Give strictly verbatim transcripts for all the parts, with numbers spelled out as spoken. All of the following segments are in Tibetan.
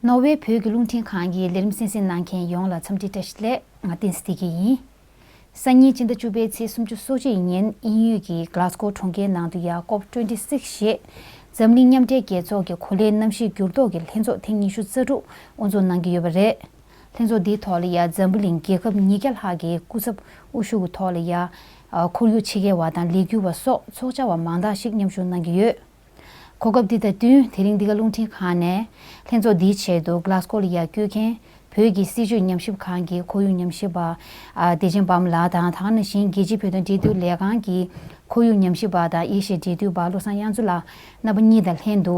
ནོར་ཝེ་བོད་ཀྱི་རླུང་འཕྲིན་ཁང་གི་ལས་རིམ་གསན་གཟིགས་གནང་མཁན་ཡོངས་ལ་འཚམས་འདྲི་བཀྲ་ཤིས་བདེ་ལེགས། ང་བསྟན་འཛིན་བདེ་སྐྱིད་ཡིན། སང་ཉིན་སྤྱི་ཟླ་བཅུ་པའི་ཚེས་སུམ་ཅུ་སོ་གཅིག་ཉིན་དབྱིན་ཡུལ་གྱི་Glasgow་གྲོང་ཁྱེར་ནང་དུ་ཡ་ཀོབ་ཊུ་ཝེན་ཊི་སིགས་ཞེས་འཛམ་གླིང་མཉམ་འབྲེལ་རྒྱལ་ཚོགས་ཀྱི་གོ་ལའི་གནམ་གཤིས་འགྱུར་ལྡོག་གི་ལྷན་ཚོགས་ཐེངས་ཉི་ཤུ་རྩ་དྲུག་དབུ་འཛུགས་གནང་གི་ཡོད་པ་རེད། ལྷན་ཚོགས་འདིའི་ཐོག་ལ་ཡ་འཛམ་བུ་གླིང་རྒྱལ་ཁབ་ཉིས་བརྒྱ་ལྷག་གི་སྐུ་ཚབ་དབུ་བཞུགས་ཀྱི་ཐོག་ལ་ཡ། ཨ། ཁོར་ཡུག་ཆེད་མཁས་པ་དང་ལས་འགུལ་བ་སོགས་ཚོགས་བཅར་བ་མང་དག་ཞིག་མཉམ་ཞུགས་གནང་གི་ཡོད། གོ་སྐབས་འདི་དང་བསྟུན་དེ་རིང་འདི་ག་རླུང་འཕྲིན་ཁང་ནས་ལྷན་ཚོགས་འདིའི་ཆེད་དུ་Glasgow་ལ་ཡ་བསྐྱོད་མཁན་བོད་ཀྱི་སྲིད་བྱུས་ཉམས་ཞིབ་ཁང་གི་ཁོར་ཡུག་ཉམས་ཞིབ་པ། ཨ། བདེ་ཆེན་དཔལ་མོ་ལགས་དང་། དེ་ག་ནང་བཞིན་རྒྱལ་སྤྱིའི་བོད་དོན་འབྲེལ་མཐུད་ལས་ཁང་གི་ཁོར་ཡུག་ཉམས་ཞིབ་པ་དང་ཨེ་ཤི་ཡའི་འབྲེལ་མཐུད་པ་བློ་བཟང་དབྱངས་མཚོ་ལགས་རྣམ་པ་གཉིས་དང་ལྷན་དུ་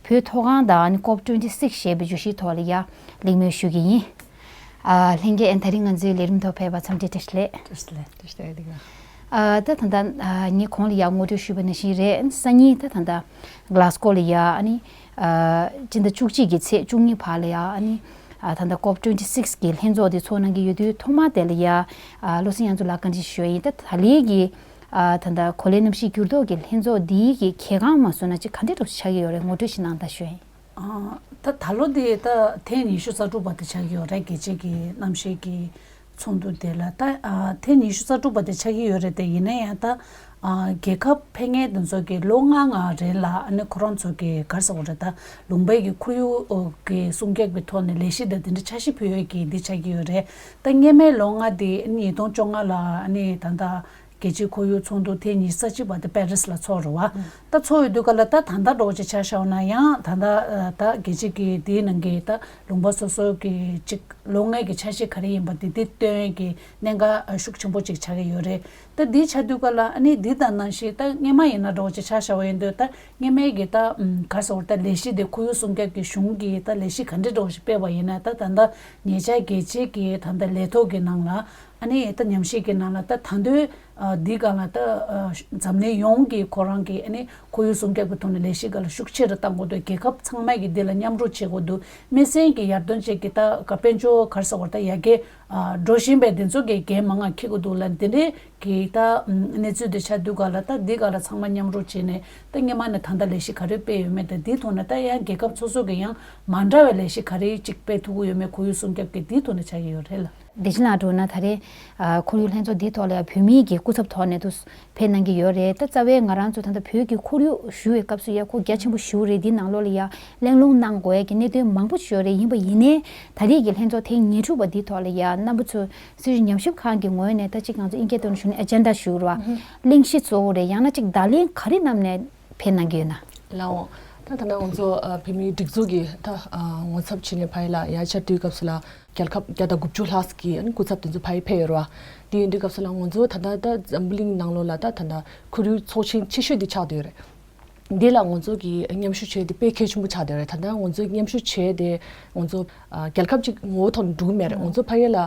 བོད་མཐོ་སྒང་དང་ཀོབ་ཊུ་ཝེན་ཊི་སིགས་ཞེས་པའི་བརྗོད་གཞིའི་ཐོག་ལ་ཡ་གླེང་མོལ་ཞུ་གི་ཡིན། ཨ། ལྷན་རྒྱས། ཨ། དེ་རིང་ང་ཚོའི་ལས་རིམ་ཐོག་ཕེབས་པར་འཚམས་འདྲི་བཀྲ་ཤིས་བདེ་ལེགས། བཀྲ་ཤིས་བདེ་ལེགས། ཨ། ད་ད་ལྟ། ཨ། ངས་གོང་ལ་ཡ་ངོ་སྤྲོད་ཞུས་པ་ནང་བཞིན་རེད། སང་ཉིན་ད་ད་ལྟ་Glasgow་ལ་ཡ། ཨ་ནི། ཨ། སྤྱི་ཟླ་བཅུ་གཅིག་གི་ཚེས་བཅུ་གཉིས་བར་ལ་ཡ། ཨ་ནི། ཨ། ད་ལྟ་ཀོབ་ཊུ་ཝེན་ཊི་སིགས་ཀྱི་ལྷན་ཚོགས་དེ་ཚོགས་གནང་གི་ཡོད་དུས་ཐོག་མ་དེ་ལ་ཡ། ཨ། བློ་བཟང་དབྱངས་མཚོ་ལགས་བཀའ་འདྲི་ཞུ་ཡ་ཡིན། ད་ད་ལན་གྱི། ཨ། ད་ལྟ་གོ་ལའི་གནམ་གཤིས་འགྱུར་ལྡོག་གི་ལྷན་ཚོགས་འདིའི་གི་གལ་འགངས་མ་སོང་ན་ཅིག་ག་འདྲ་འདྲ་པོ་ཆགས་ཀྱི་ཡོད་རེད། ངོ་སྤྲོད་ཞིག་གནང་དང་ཞུ་ཡ་ཡིན། ཨ། ད་ད་ལོ་འདི་ད་ཐེངས་ཉི་ཤུ་རྩ་དྲུག་པ་དེ་ཆགས་ཀྱི་ཡོད་རེད། རྒྱལ་སྤྱི་གི་གནམ་གཤིས་ཀྱི་ཚོགས་འདུ་དེ་ལ། ད། ཨ། ཐེངས་ཉི་ཤུ་རྩ་དྲུག་པ་དེ་ཆགས་ཀྱི་ཡོད་རེད་དེ། ཡིན་ན་ཡང་ད། ཨ། རྒྱལ་ཁབ་ཕེབས་མཁན་དེ་ཚོ་གི་ལོ་ལྔ་ལྔ་རིང་ལ། ཨ་ནི་ཁོ་རང་ཚོ་གི་ག་རེ་ཟེར་དགོས་རེད། ད་ལུང་པའི་གི་ཁོར་ཡུག་གི་སྲུང་སྐྱོབ་ཀྱི་ཐོག་ནས་ལས་གཞི་དང་དེ་འདྲ་འཆར་གཞི་ཕུལ་ཡས་ཀྱི་འདི་ཆགས་ཀྱི་ཡོད་རེད། ད་སྔོན་མའི་ལོ་ལྔ་དེ་ཉིས་སྟོང་བཅོ་ལྔ་ལ། ཨ་ནི་ད་ལྟ་རྒྱལ་སྤྱིའི་ཁོར་ཡུག་ཚོགས་འདུ་ཐེངས་ཉི་ཤུ་རྩ་གཅིག་པ་དེ་པེ་རིས་ལ་ཚོགས་རེད་བ། ད་ཚོགས་ཡོད་དུས་ག་ལ། ད་ད་ལྟ་འདྲ་པོ་ཅིག་ཆ་བཞག་ན་ཡང་། ད་ལྟ། ཨ། ད་རྒྱལ་སྤྱི་གི་དེའི་ནང་གི་ད་ལུང་པ་སོ་སོ་གི་ཅིག་ལོ་ལྔའི་གི་འཆར་གཞི་ག་རེ་ཡིན་པ་དེ་དེ་སྟོན་ཡས་ཀྱི་གནད་འགག་ཤུགས་ཆེན་པོ་ཅིག་ཆགས་ཀྱི་ཡོད་རེད། ད་འདི་ཆགས་དུས་ག་ལ། ཨ་ནི་འདི་དང་ནང་བཞིན་ད་སྔོན་མ་ཡིན་ན་འདྲ་པོ་ཅིག་ཆ་བཞག་པ་ཡིན་དུས། ད་སྔོན་མའི་གི་ད་ག་རེ་ཟེར་དགོས་རེད། ད་ལས་གཞི་དེ་ཁོར་ཡུག་སྲུང་སྐྱོབ་ཀྱི་གཞུང་གི་ད་ལས་གཞི་ག་འདྲ་འདྲ་པོ་ཞིག་སྤེལ་བ་ཡིན་ན། ད་ད་ལྟ་ཉེ་ཆར་རྒྱལ་སྤྱི་གི་ད་ལྟ་ལས་ཐོག་གི་ནང་ལ། ཨ་ནི་ད་ཉམས་ཞིབ་ཀྱི་ནང་ལ། ད་ད་དུང་། ཨ། འདི་སྒང་ལ་ད། ཨ། འཛམ་གླིང་ཡོངས་ཀྱི་ཁོ་རང་གི། ཨ་ནི་ཁོར་ཡུག་སྲུང་སྐྱོབ་ཀྱི་ཐོག་ནས་ལས་གཞི་སྒང་ལ་ཤུགས་ཆེ་རུ་གཏང་དགོས་འདུག་རྒྱལ་ཁབ་ཚང་མས་ཀྱི་འདི་ལ་མཉམ་རུབ་བྱེད་དགོས་འདུག་མི་སེར་གྱི་ཡར་ཐོན་ཅིག་གི་ད་ག་དཔལ་འབྱོར་ག་རེ་ཟེར་དགོས་རེད། ད་ཡར་རྒྱས། ཨ། འགྲོ་བཞིན་པའི་འདི་ཚོ་གི་འགན་མང་ང་འཁྱེར་དགོས་འདུག་ལ། འདི་འདྲའི་གི་ད་གནས་ཚུལ་དེ་ཆགས་དུས་ག་ལ། ད་འདི་སྒང་ལ་ཚང་མ་མཉམ་རུབ་བྱས་ནས། ད་སྔོན་མ་ནས་ད་ལྟ་ལས་གཞི་ག་རེ་སྤེལ་ཡོད་མེད་དང་། འདིའི་ཐོག་ནས་ད་ཡང་རྒྱལ་ཁབ་སོ་སོ་གི་ཡང་མ་འདྲ་བའི་ལས་གཞི་ག་རེ་ཅིག་སྤེལ་ཐུབ་ཀྱི་ཡོད་མེད། ཁོར་ཡུག་སྲུང་སྐྱོབ་ཀྱི་འདིའི་ཐོག་ནས་ཆགས་ཀྱི་ཡོད་རེད་ལ། བདེ་ཆེན་ལགས། འགྲོ་ན་ད་རེས། ཨ། ཁོར་ཡུག་ལྷན་ཚོགས་འདིའི་ཐོག་ལ་ཡང་བོད་མིའི་གི་སྐུ་ཚབ་ཐོག་ནས་དུ་ཕེབས་གནང་གི་ཡོད་རེད། ད་རྩ་བའི་ང་རང་ཚོ་ད་ལྟ་བོད་ཀྱི་ཁོར་ཡུག་ཞུ་བའི་སྐབས་སུ་ཡ་ཁོ་རྒྱ་ཆེན་པོ་ཞེ་པོ་རེད། འདི་ནང་ལོགས་ལ་ཡ་གླེང་སློང་གནང་དགོས་ཡ་གི་གནད་དོན་མང་པོ་ཞིག་ཡོད་རེད། ཡིན་པ་ཡིན་ནའི་ད་རེས་ཀྱི་ལྷན་ཚོགས་ཐེངས་ཉེར་དྲུག་པ་འདིའི་ཐོག་ལ་ཡ་རྣམ་པ་ཚོ་སྲིད་བྱུས་ཉམས་ཞིབ་ཁང་གི་ངོས་ནས། ད་ཅིག་ང་ཚོ་དབྱིན་སྐད་ཐོག་ནས་ཞུ་ན་ཨེ་ཇེན་ཌ་ཞུ་རེད་བ། གླེང་གཞི་གཙོ་བོ་རེད། ཡང་ན་ཅིག་བརྡ་ལན་ག་རེ་བསྣམས་ནས་ཕེབས་གནང་གི་ཡོད་ན། ལགས་འོང་། ད་ད་ལྟ་ང་ཚོ། ཨ། བོད་མིའི་སྒྲིག་འཛུགས་ཀྱི་ད། ཨ། ངོ་ཚབ་བྱས་ནས་ཕ་གི་ལ་ཡར་བཅར་དུས་སྐབས་སུ་ལ། རྒྱལ་ཁབ་བརྒྱ་དང་དགུ་བཅུ་ལྷག་གི། ཨ་ནི་སྐུ་ཚབ་དེ་ཚོ་ཕ་གི་ཕེབས་ཡོད་རེད་བ། དེ་ཡིན་དུས་སྐབས་སུ་ལ་ང་ཚོ་ད་ལྟ་ད་འཛམ་བུ་གླིང་ནང་ལོགས་ལ་ད་ད་ལྟ་ཁོར་ཡུག་ཚོགས་ཆེན་ཆེ་ཤོས་དེ་ཆགས་བསྡད་ཡོད་རེད། འདི་ལ་ང་ཚོ་གི་མཉམ་ཞུགས་བྱས་དེ་དཔེ་གལ་ཆེན་པོ་ཆགས་བསྡད་ཡོད་རེད། ད་ལྟ་ང་ཚོ་མཉམ་ཞུགས་བྱས་དེ་ང་ཚོ། ཨ། རྒྱལ་ཁབ་ཅིག་ངོ་བོ་ཐོག་ནས་འགྲོ་གི་མེད་རེད། ང་ཚོ་ཕ་གི་ལ་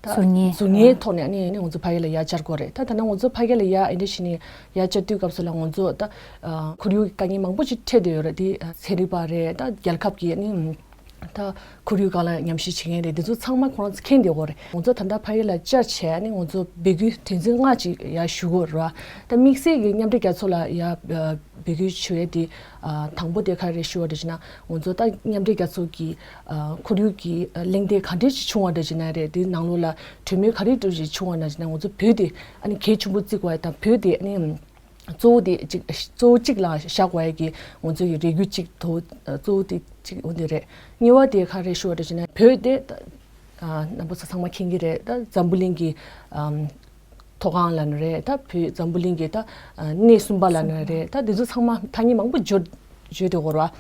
ད་གཟུགས་བརྙན། གཟུགས་བརྙན་ཐོག་ནས། ཨ་ནི་ཨ་ནི་ང་ཚོ་ཕ་གི་ལ་ཡར་བཅར་དགོས་རེད། ད་ད་ལྟ་ང་ཚོ་ཕ་གི་ལ་ཡར་ཨེ་འདྲ་བྱས་ནས་ཡར་བཅར་དུས་སྐབས་སུ་ལ་ང་ཚོ་ད། ཨ། ཁོར་ཡུག་གི་དཀའ་ངལ་མང་པོ་ཅིག་འཕྲད་བསྡད་ཡོད་རེད། དེ་ཚན་རིག་པ་རེད། ད་རྒྱལ་ཁབ་ཀྱི། ཨ་ནི་ད་ཁོར་ཡུག་སྒང་ལ་ཉམས་ཞིབ་བྱེད་མཁན་རེད། དེ་ཚོ་ཚང་མ་ཁོ་རང་ཚོ་མཁྱེན་བསྡད་ཡོད་རེད། ང་ཚོ་ད་ལྟ་ཕ་གི་ལ་བཅར་བྱས། ཨ་ནི་ང་ཚོ་འབོད་སྐུལ་དོན་ཚན་ལྔ་ཅིག་ཡར་ཞུ་དགོས་རེད་བ། ད་དམིགས་བསལ་གྱི་མཉམ་འབྲེལ་རྒྱལ་ཚོགས་ལ་ཡར། ཨ། འབོད་སྐུལ་ཞུ་ཡས་དེ། ཨ། དང་པོ་དེ་ག་རེ་ཞུ་བ་རེད་ཅེ་ན། ང་ཚོ་ད་མཉམ་འབྲེལ་རྒྱལ་ཚོགས་ཀྱི། ཨ། ཁོར་ཡུག་གི། ཨ། གླེང་སྟེགས་ག་འདྲས་ཅིག་བྱུང་བ་རེད་ཅེ་ན་རེད། དེའི་ནང་ལོགས་ལ་གྲོས་མོལ་ག་རེ་འདྲ་ཅིག་བྱུང་བ་རེད་ཅེ་ན། ང་ཚོ་བོད་དེ་ཨ་ནི་གལ་ཆེན་པོ་བརྩི་དགོས་ཡ་དང་། བོད་དེ་ཨ་ནི་གཙོ་བོ་དེ་གཅིག་གཙོ་བོ་གཅིག་ལ་བཞག་དགོས་ཡ་གི་ང་ཚོ་ཡི་རེ་སྐུལ་གཅིག་དོ། ཨ། གཙོ་བོ་དེ་གཅིག་འོ་དེ་རེད། གཉིས་པ་དེ་ག་རེ་ཞུ་བ་རེད་ཅེ་ན། བོད་དེ་ད། ཨ། རྣམ་པ་ཚོ་ཚང་མ་མཁྱེན་གྱི་རེད། ད་འཛམ་བུ་གླིང་གི། ཨམ། མཐོ་སྒང་ལབ་ན་རེད། ད་བོད་འཛམ་བུ་གླིང་གི་ད། ཨ། སྣེ་གསུམ་པ་ལབ་ན་རེད། ད་དེ་ཚོ་ཚང་མ་ཐ་སྙད་མང་པོ་བརྗོད་བརྗོད་བསྡད་ཡོད་རེད་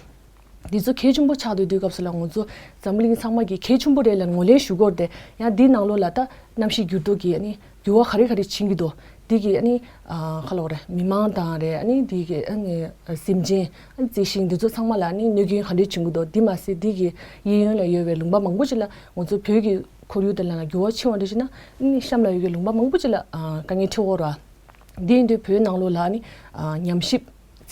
བ། འདི་ཚོ་གལ་ཆེན་པོ་ཆགས་བསྡད་དུས་སྐབས་སུ་ལ། ང་ཚོ་འཛམ་བུ་གླིང་ཚང་མ་གི་གལ་ཆེན་པོ་རེད་ལབ་ངོས་ལེན་ཞུ་དགོས་རེད་དེ། ཡང་འདིའི་ནང་ལོགས་ལ་ད་གནམ་གཤིས་འགྱུར་ལྡོག་གི་ཨ་ནི་འགྱུར་བ་ག་རེ་ག་རེ་ཕྱིན་གྱི་འདུག་འདི་གི་ཨ་ནི། ཨ། ག་རེ་ལབ་དགོས་རེད། མི་མང་དང་རེད། ཨ་ནི་འདི་གི་ཨ་ནི་སེམས་ཅན། ཨ་ནི་རྩི་ཤིང་འདི་ཚོ་ཚང་མ་ལ་ཨ་ནི་གནོད་སྐྱོན་ག་འདྲས་བྱུང་གི་འདུག་འདི་མ་ཟད་འདི་གི་གཡས་གཡོན་ལ་ཡོད་པའི་ལུང་པ་མང་པོ་ཅིག་ལ། ང་ཚོ་བོད་ཀྱི་ཁོར་ཡུག་དེ་ལ་འགྱུར་བ་ཕྱིན་པ་འདྲ་ཅིག་ན། ཨ་ནི་གཤམ་ལ་ཡོད་པའི་ལུང་པ་མང་པོ་ཅིག་ལ། ཨ། དཀའ་ངལ་འཕྲད་ཀྱི་ཡོད་རེད། འདི་ཡིན་དུས་བོད་ནང་ལོགས་ལ་ཨ་ནི། ཨ། ཉམས་ཞིབ་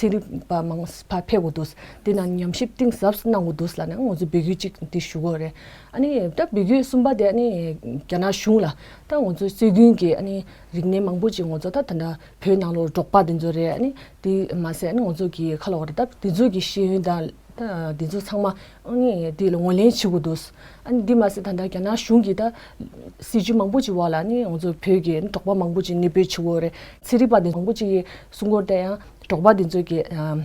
ཚན་རིག་པ་མང་ཕར་ཕེབས་དགོས་འདུག་དེ་ནང་ཉམས་ཞིབ་གཏིང་ཟབ་གནང་དགོས་འདུག་ལབ་ནས་ང་ཚོ་འབོད་སྐུལ་གཅིག་འདི་ཞུ་དགོས་རེད། ཨ་ནི་ད་འབོད་སྐུལ་གསུམ་པ་དེ་ཨ་ནི་རྒྱ་ནག་གཞུང་ལ། ད་ང་ཚོ་སྲོལ་རྒྱུན་གྱི་ཨ་ནི་རིག་གནས་མང་པོ་ཅིག་ང་ཚོ་ད་ད་ལྟ་བོད་ནང་ལོགས་འབྲོག་པ་དེ་ཚོ་རེད། ཨ་ནི་དེ་མ་ཟད་ཨ་ནི་ང་ཚོ་གི་ག་རེ་ལབ་དགོས་རེད། ད་དེ་ཚོ་གི་ཤེས་ཡོན་དང་ ད་འདི་ཚོ་ཚང་མ་ཨ་ནི་འདི་ལ་ངོས་ལེན་བྱེད་དགོས་འདུག་ཨ་ནི་འདི་མ་ཟད་ད་ལྟ་རྒྱ་ནག་གཞུང་གིས་ད་སྲིད་ཇུས་མང་པོ་ཅིག་འོག་ལ་ཨ་ནི་ང་ཚོ་བོད་ཀྱི་འབྲོག་པ་མང་པོ་ཅིག་གནས་སྤོས་བྱེད་ཀྱི་ཡོད་རེད། ཚན་རིག་པ་དེ་མང་པོ་ཅིག་གིས་གསུང་གི་ཡོད་རེད། ད་ཡང་འབྲོག་པ་འདི་ཚོ་གི་ཨ་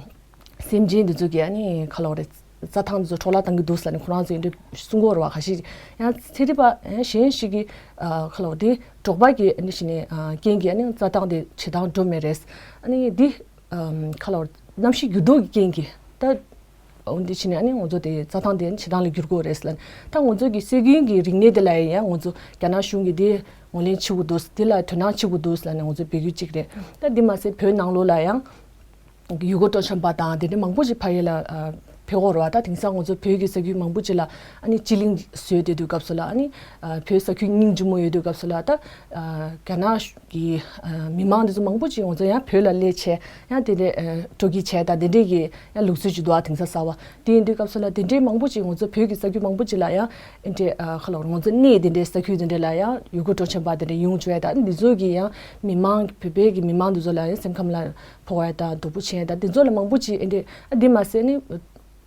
སེམས་ཅན་འདི་ཚོ་གི་ཨ་ནི་ག་ལབ་དགོས་རེད། རྩྭ་ཐང་འདི་ཚོ་འཕྲོ་བརླག་བཏང་གི་འདུག་ཟེར་ནས་ཁོ་རང་ཚོས་འདི་གསུང་གི་ཡོད་རེད་བ། ཁ་ཤས་ཡང་ཚན་རིག་པ་ཡང་གཞན་ཞིག་གིས་ཨ་ག་ལབ་དགོས་དེ་འབྲོག་པ་གི་ཨ་ནི་ཞིག་ནས་ཨ་རྐྱེན་གྱིས་ཨ་ནི་རྩྭ་ཐང་དེ་བྱེ་ཐང་འགྲོ་མེད་རེད། ཨ་ནི་འདི་ཨམ་ག་ལབ་དགོས་རེད། གནམ་གཤིས་འགྱུར་ལྡོག་གི་རྐྱེན་གྱིས་ད་འོ་འདི་བྱས་ནས་ཨ་ནི་ང་ཚོ་དེ་རྩྭ་ཐང་དེ་བྱེ་ཐང་ལ་འགྱུར་གྱི་ཡོད་རེད་ཟེར་ལབ་ནས། ད་ང་ཚོ་གི་སྲོལ་རྒྱུན་གྱི་རིག་གནས་དེ་ལ་ཡང་ང་ཚོ་རྒྱ་ནག་གཞུང་གིས་དེ་ངོས་ལེན་བྱེད་དགོས་འདུག་དེ་ལ་དོ་སྣང་བྱེད་དགོས་འདུག་ཟེར་ནས་ང་ཚོ་འབོད་སྐུལ་གཅིག་རེད། ད་འདི་མ་ཟད་བོད་ནང་ལོགས་ལ་ཡང་ཡུལ་སྐོར་སྤྲོ་འཆམ་པ་དང་དེ་འདྲ་མང་པོ་ཞིག་ཕ་གི་ལ་ཨ་ཕེབས་ཀྱི་ཡོད་རེད་བ། ད་དེང་སང་ང་ཚོ་བོད་ཀྱི་ས་ཁུལ་མང་པོ་ཅིག་ལ་ཨ་ནི་སྤྱི་གླིང་བཟོས་བསྡད་དུས་སྐབས་སུ་ལ་ཨ་ནི་ཨ་བོད་ས་ཁུལ་སྙིང་རྗེ་མོ་ཡོད་དུས་སྐབས་སུ་ལ་ད་ཨ་རྒྱ་ནག་གི་ཨ་མི་མང་དེ་ཚོ་མང་པོ་ཅིག་ང་ཚོ་ཡང་བོད་ལ་སླེབས་བྱས་ཡང་དེ་འདྲའི་ཨ་སྤྲོ་སྐྱིད་བྱས་དང་དེ་འདྲའི་གི་ཡང་ལུགས་སྲོལ་ཅིག་འདུག་ཨ་དེང་སང་གསར་བ། དེ་ཡིན་དུས་སྐབས་སུ་ལ་དེ་འདྲའི་མང་པོ་ཅིག་ང་ཚོ་བོད་ཀྱི་ས་ཁུལ་མང་པོ་ཅིག་ལ་ཡང་ཨེ་འདྲའི་ཨ་ག་ལབ་དགོས་རེད། ང་ཚོ་གནས་དེ་འདྲའི་ས་ཁུལ་དེ་འདྲ་ལ་ཡང་ཡུལ་སྐོར་སྤྲོ་འཆམ་པ་དེ་འདྲ་ཡོང་བྱས་དང་འདི་ཚོ་གི་ཡང་མི་མང་བོད་པའི་གི་མི་མང་དེ་ཚོ་ལ་ཡང་སེམས་ཁམས་ལ་ཕོག་པ་དང་སྡུག་པོ་བྱས་དང་དེ་ཚོ་ལ་མང་པོ་ཅིག་ཨེ་འདྲའི་ཨ་འདི་མ་ཟད་ནི་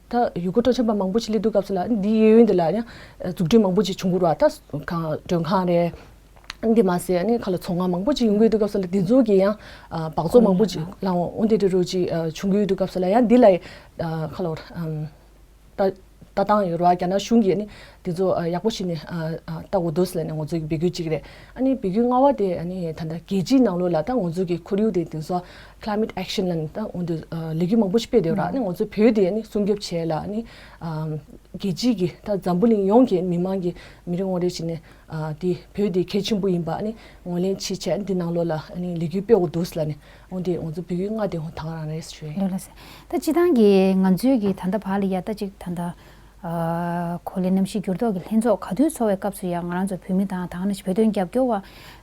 ད་ཡུལ་སྐོར་སྤྲོ་འཆམ་པ་མང་པོ་ཅིག་སླེབས་དུས་སྐབས་སུ་ལ་འདི་གཡས་གཡོན་དེ་ལ་ཡང་འཛུགས་སྐྲུན་མང་པོ་ཅིག་བྱུང་གི་རེད་བ། ད་གང་མགྲོན་ཁང་རེད། འདི་མ་ཟད་ཨ་ནི་ཁ་ལ་ཚོང་ཁང་མང་པོ་ཅིག་ཡོང་གི་ཡོད་དུས་སྐབས་སུ་ལ་འདི་ཚོ་གི་ཡང་ཨ་སྦགས་བཙོག་མང་པོ་ཅིག་ལངས་འོང་། འོ་འདི་འདྲ་རུ་ཅིག་ཨ་བྱུང་གི་ཡོད་དུས་སྐབས་སུ་ལ་ཡང་འདི་ལ་ཨ་ཁ་ལ་ཨམ་ལྟ་ལྟ་སྟངས་ཡོད་རེད་བ། རྒྱ་ནག་གཞུང་གིས་ཨ་ནི་འདི་ཚོ་ཨ་ཡག་པོ་ཞིག་ནས་ཨ་ཨ་ལྟ་དགོས་འདུག་ཟེར་ནས་ང་ཚོ་གི་འབོད་སྐུལ་ཅིག་རེད། ཨ་ནི་འབོད་སྐུལ་ལྔ་པ་དེ་ཨ་ནི་ད་ལྟ་རྒྱལ་སྤྱིའི་ནང་ལོགས་ལ་ད་ང་ཚོ་གི་ཁོར་ཡུག་དེ་དེང་སང་climate action ལབ་ནས་ད་འོ་འདི་ཨ་ལས་འགུལ་མང་པོ་ཞིག་སྤེལ་བསྡད་ཡོད་རེད། ཨ་ནི་ང་ཚོ་བོད་དེ་ཨ་ནི་སྲུང་སྐྱོབ་བྱས་ལ་ཨ་ནི་ཨ་རྒྱལ་སྤྱིའི་གི་ད་འཛམ་བུ་གླིང་ཡོངས་ཀྱི་མི་མང་གི་མི་རེ་ངོ་རེ་བྱས་ནས་ཨ་དེ་བོད་དེ་གལ་ཆེན་པོ་ཡིན་པ་ཨ་ནི་ངོས་ལེན་བྱེད་ཆེད་འདི་ནང་ལོགས་ལ་ཨ་ནི་ལས་འགུལ་སྤེལ་དགོས་འདུག་ཟེར་ལབ་ནས་འོ་དེ་ང་ཚོ་བོད་ཀྱི་མངའ་སྡེ་ཧོ་ཐང་རང་རེད་ཞུ་ཡ་ཡིན། ལགས་ལགས་སེ། ད་སྤྱི་བཏང་གི་ང་ཚོའི་གི་ད་ལྟ་བར་ལ་ཡ་ད་ཅིག་ད་ལྟ་ཨ་གོ་ལའི་གནམ་གཤིས་འགྱུར་ལྡོག་གི་ལྷན་ཚོགས་ག་དུས་ཚོགས་པའི་སྐབས་སུ་ཡ་ང་རང་ཚོ་བོད་མི་དང་དེ་ནང་བཞིན་བོད་དོན་རྒྱབ་སྐྱོར་བ་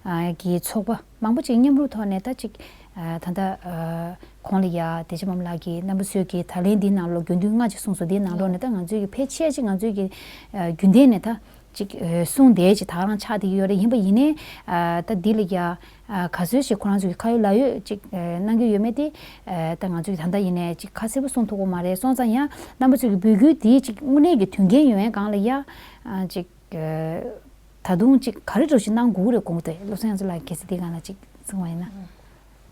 ཨ་གི་ཚོགས་པ་མང་པོ་ཅིག་མཉམ་རུབ་ཐོག་ནས་ད་ཅིག་ཨ་ད་ལྟ་ཨ་གོང་ལ་ཡ་བདེ་ཆེན་འབུམ་ལགས་ཀྱིས་རྣམ་པ་ཚོའི་གི་ད་ལན་འདིའི་ནང་ལོགས་དགེ་འདུན་ལྔ་ཅིག་གསུངས་སོང་། འདིའི་ནང་ལོགས་ནས་ད་ང་ཚོའི་གི་ཕལ་ཆེར་ཅིག་ང་ཚོའི་གི་ཨ་རྒྱུན་ལྡན་ནས་ད་ཅིག་ཨ་གསུང་བསྡད་ཅིག་ད་ག་རང་ཆགས་བསྡད་ཀྱི་ཡོད་རེད། ཡིན་པ་ཡིན་ནའི་ཨ་ད་འདི་ལ་ཡ་ཨ་ག་ཚོད་ཞིག་ཁོ་རང་ཚོ་གི་ཁ་ཡོད་ལག་ཡོད་ཅིག་ཨ་གནང་གི་ཡོད་མེད་དེ་ཨ་ད་ང་ཚོ་གི་ད་ལྟ་ཡིན་ནའི་ཅིག་ཁ་གསལ་པོ་གསུང་ཐུབ་ཀྱི་མ་རེད། སོང་ཙང་ཡང་རྣམ་པ་ཚོ་གི་འབོད་སྐུལ་འདི་ཅིག་དངོས་གནས་ཀྱི་དོན་རྐྱེན་ཡོང་ཡའི་སྒང་ལ་ཡ་ཨ་ཅིག་ཨ་ད་དུང་ཅིག་ག་རེ་འདྲ་ཞིག་གནང་དགོས་ཀྱི་རེད་དགོངས་ཏེ་བློ་བཟང་དབྱངས་ཅན་ལགས་གལ་སྲིད་འདི་སྒང་ལ་ཅིག་གསུང་བ་ཡིན་ན།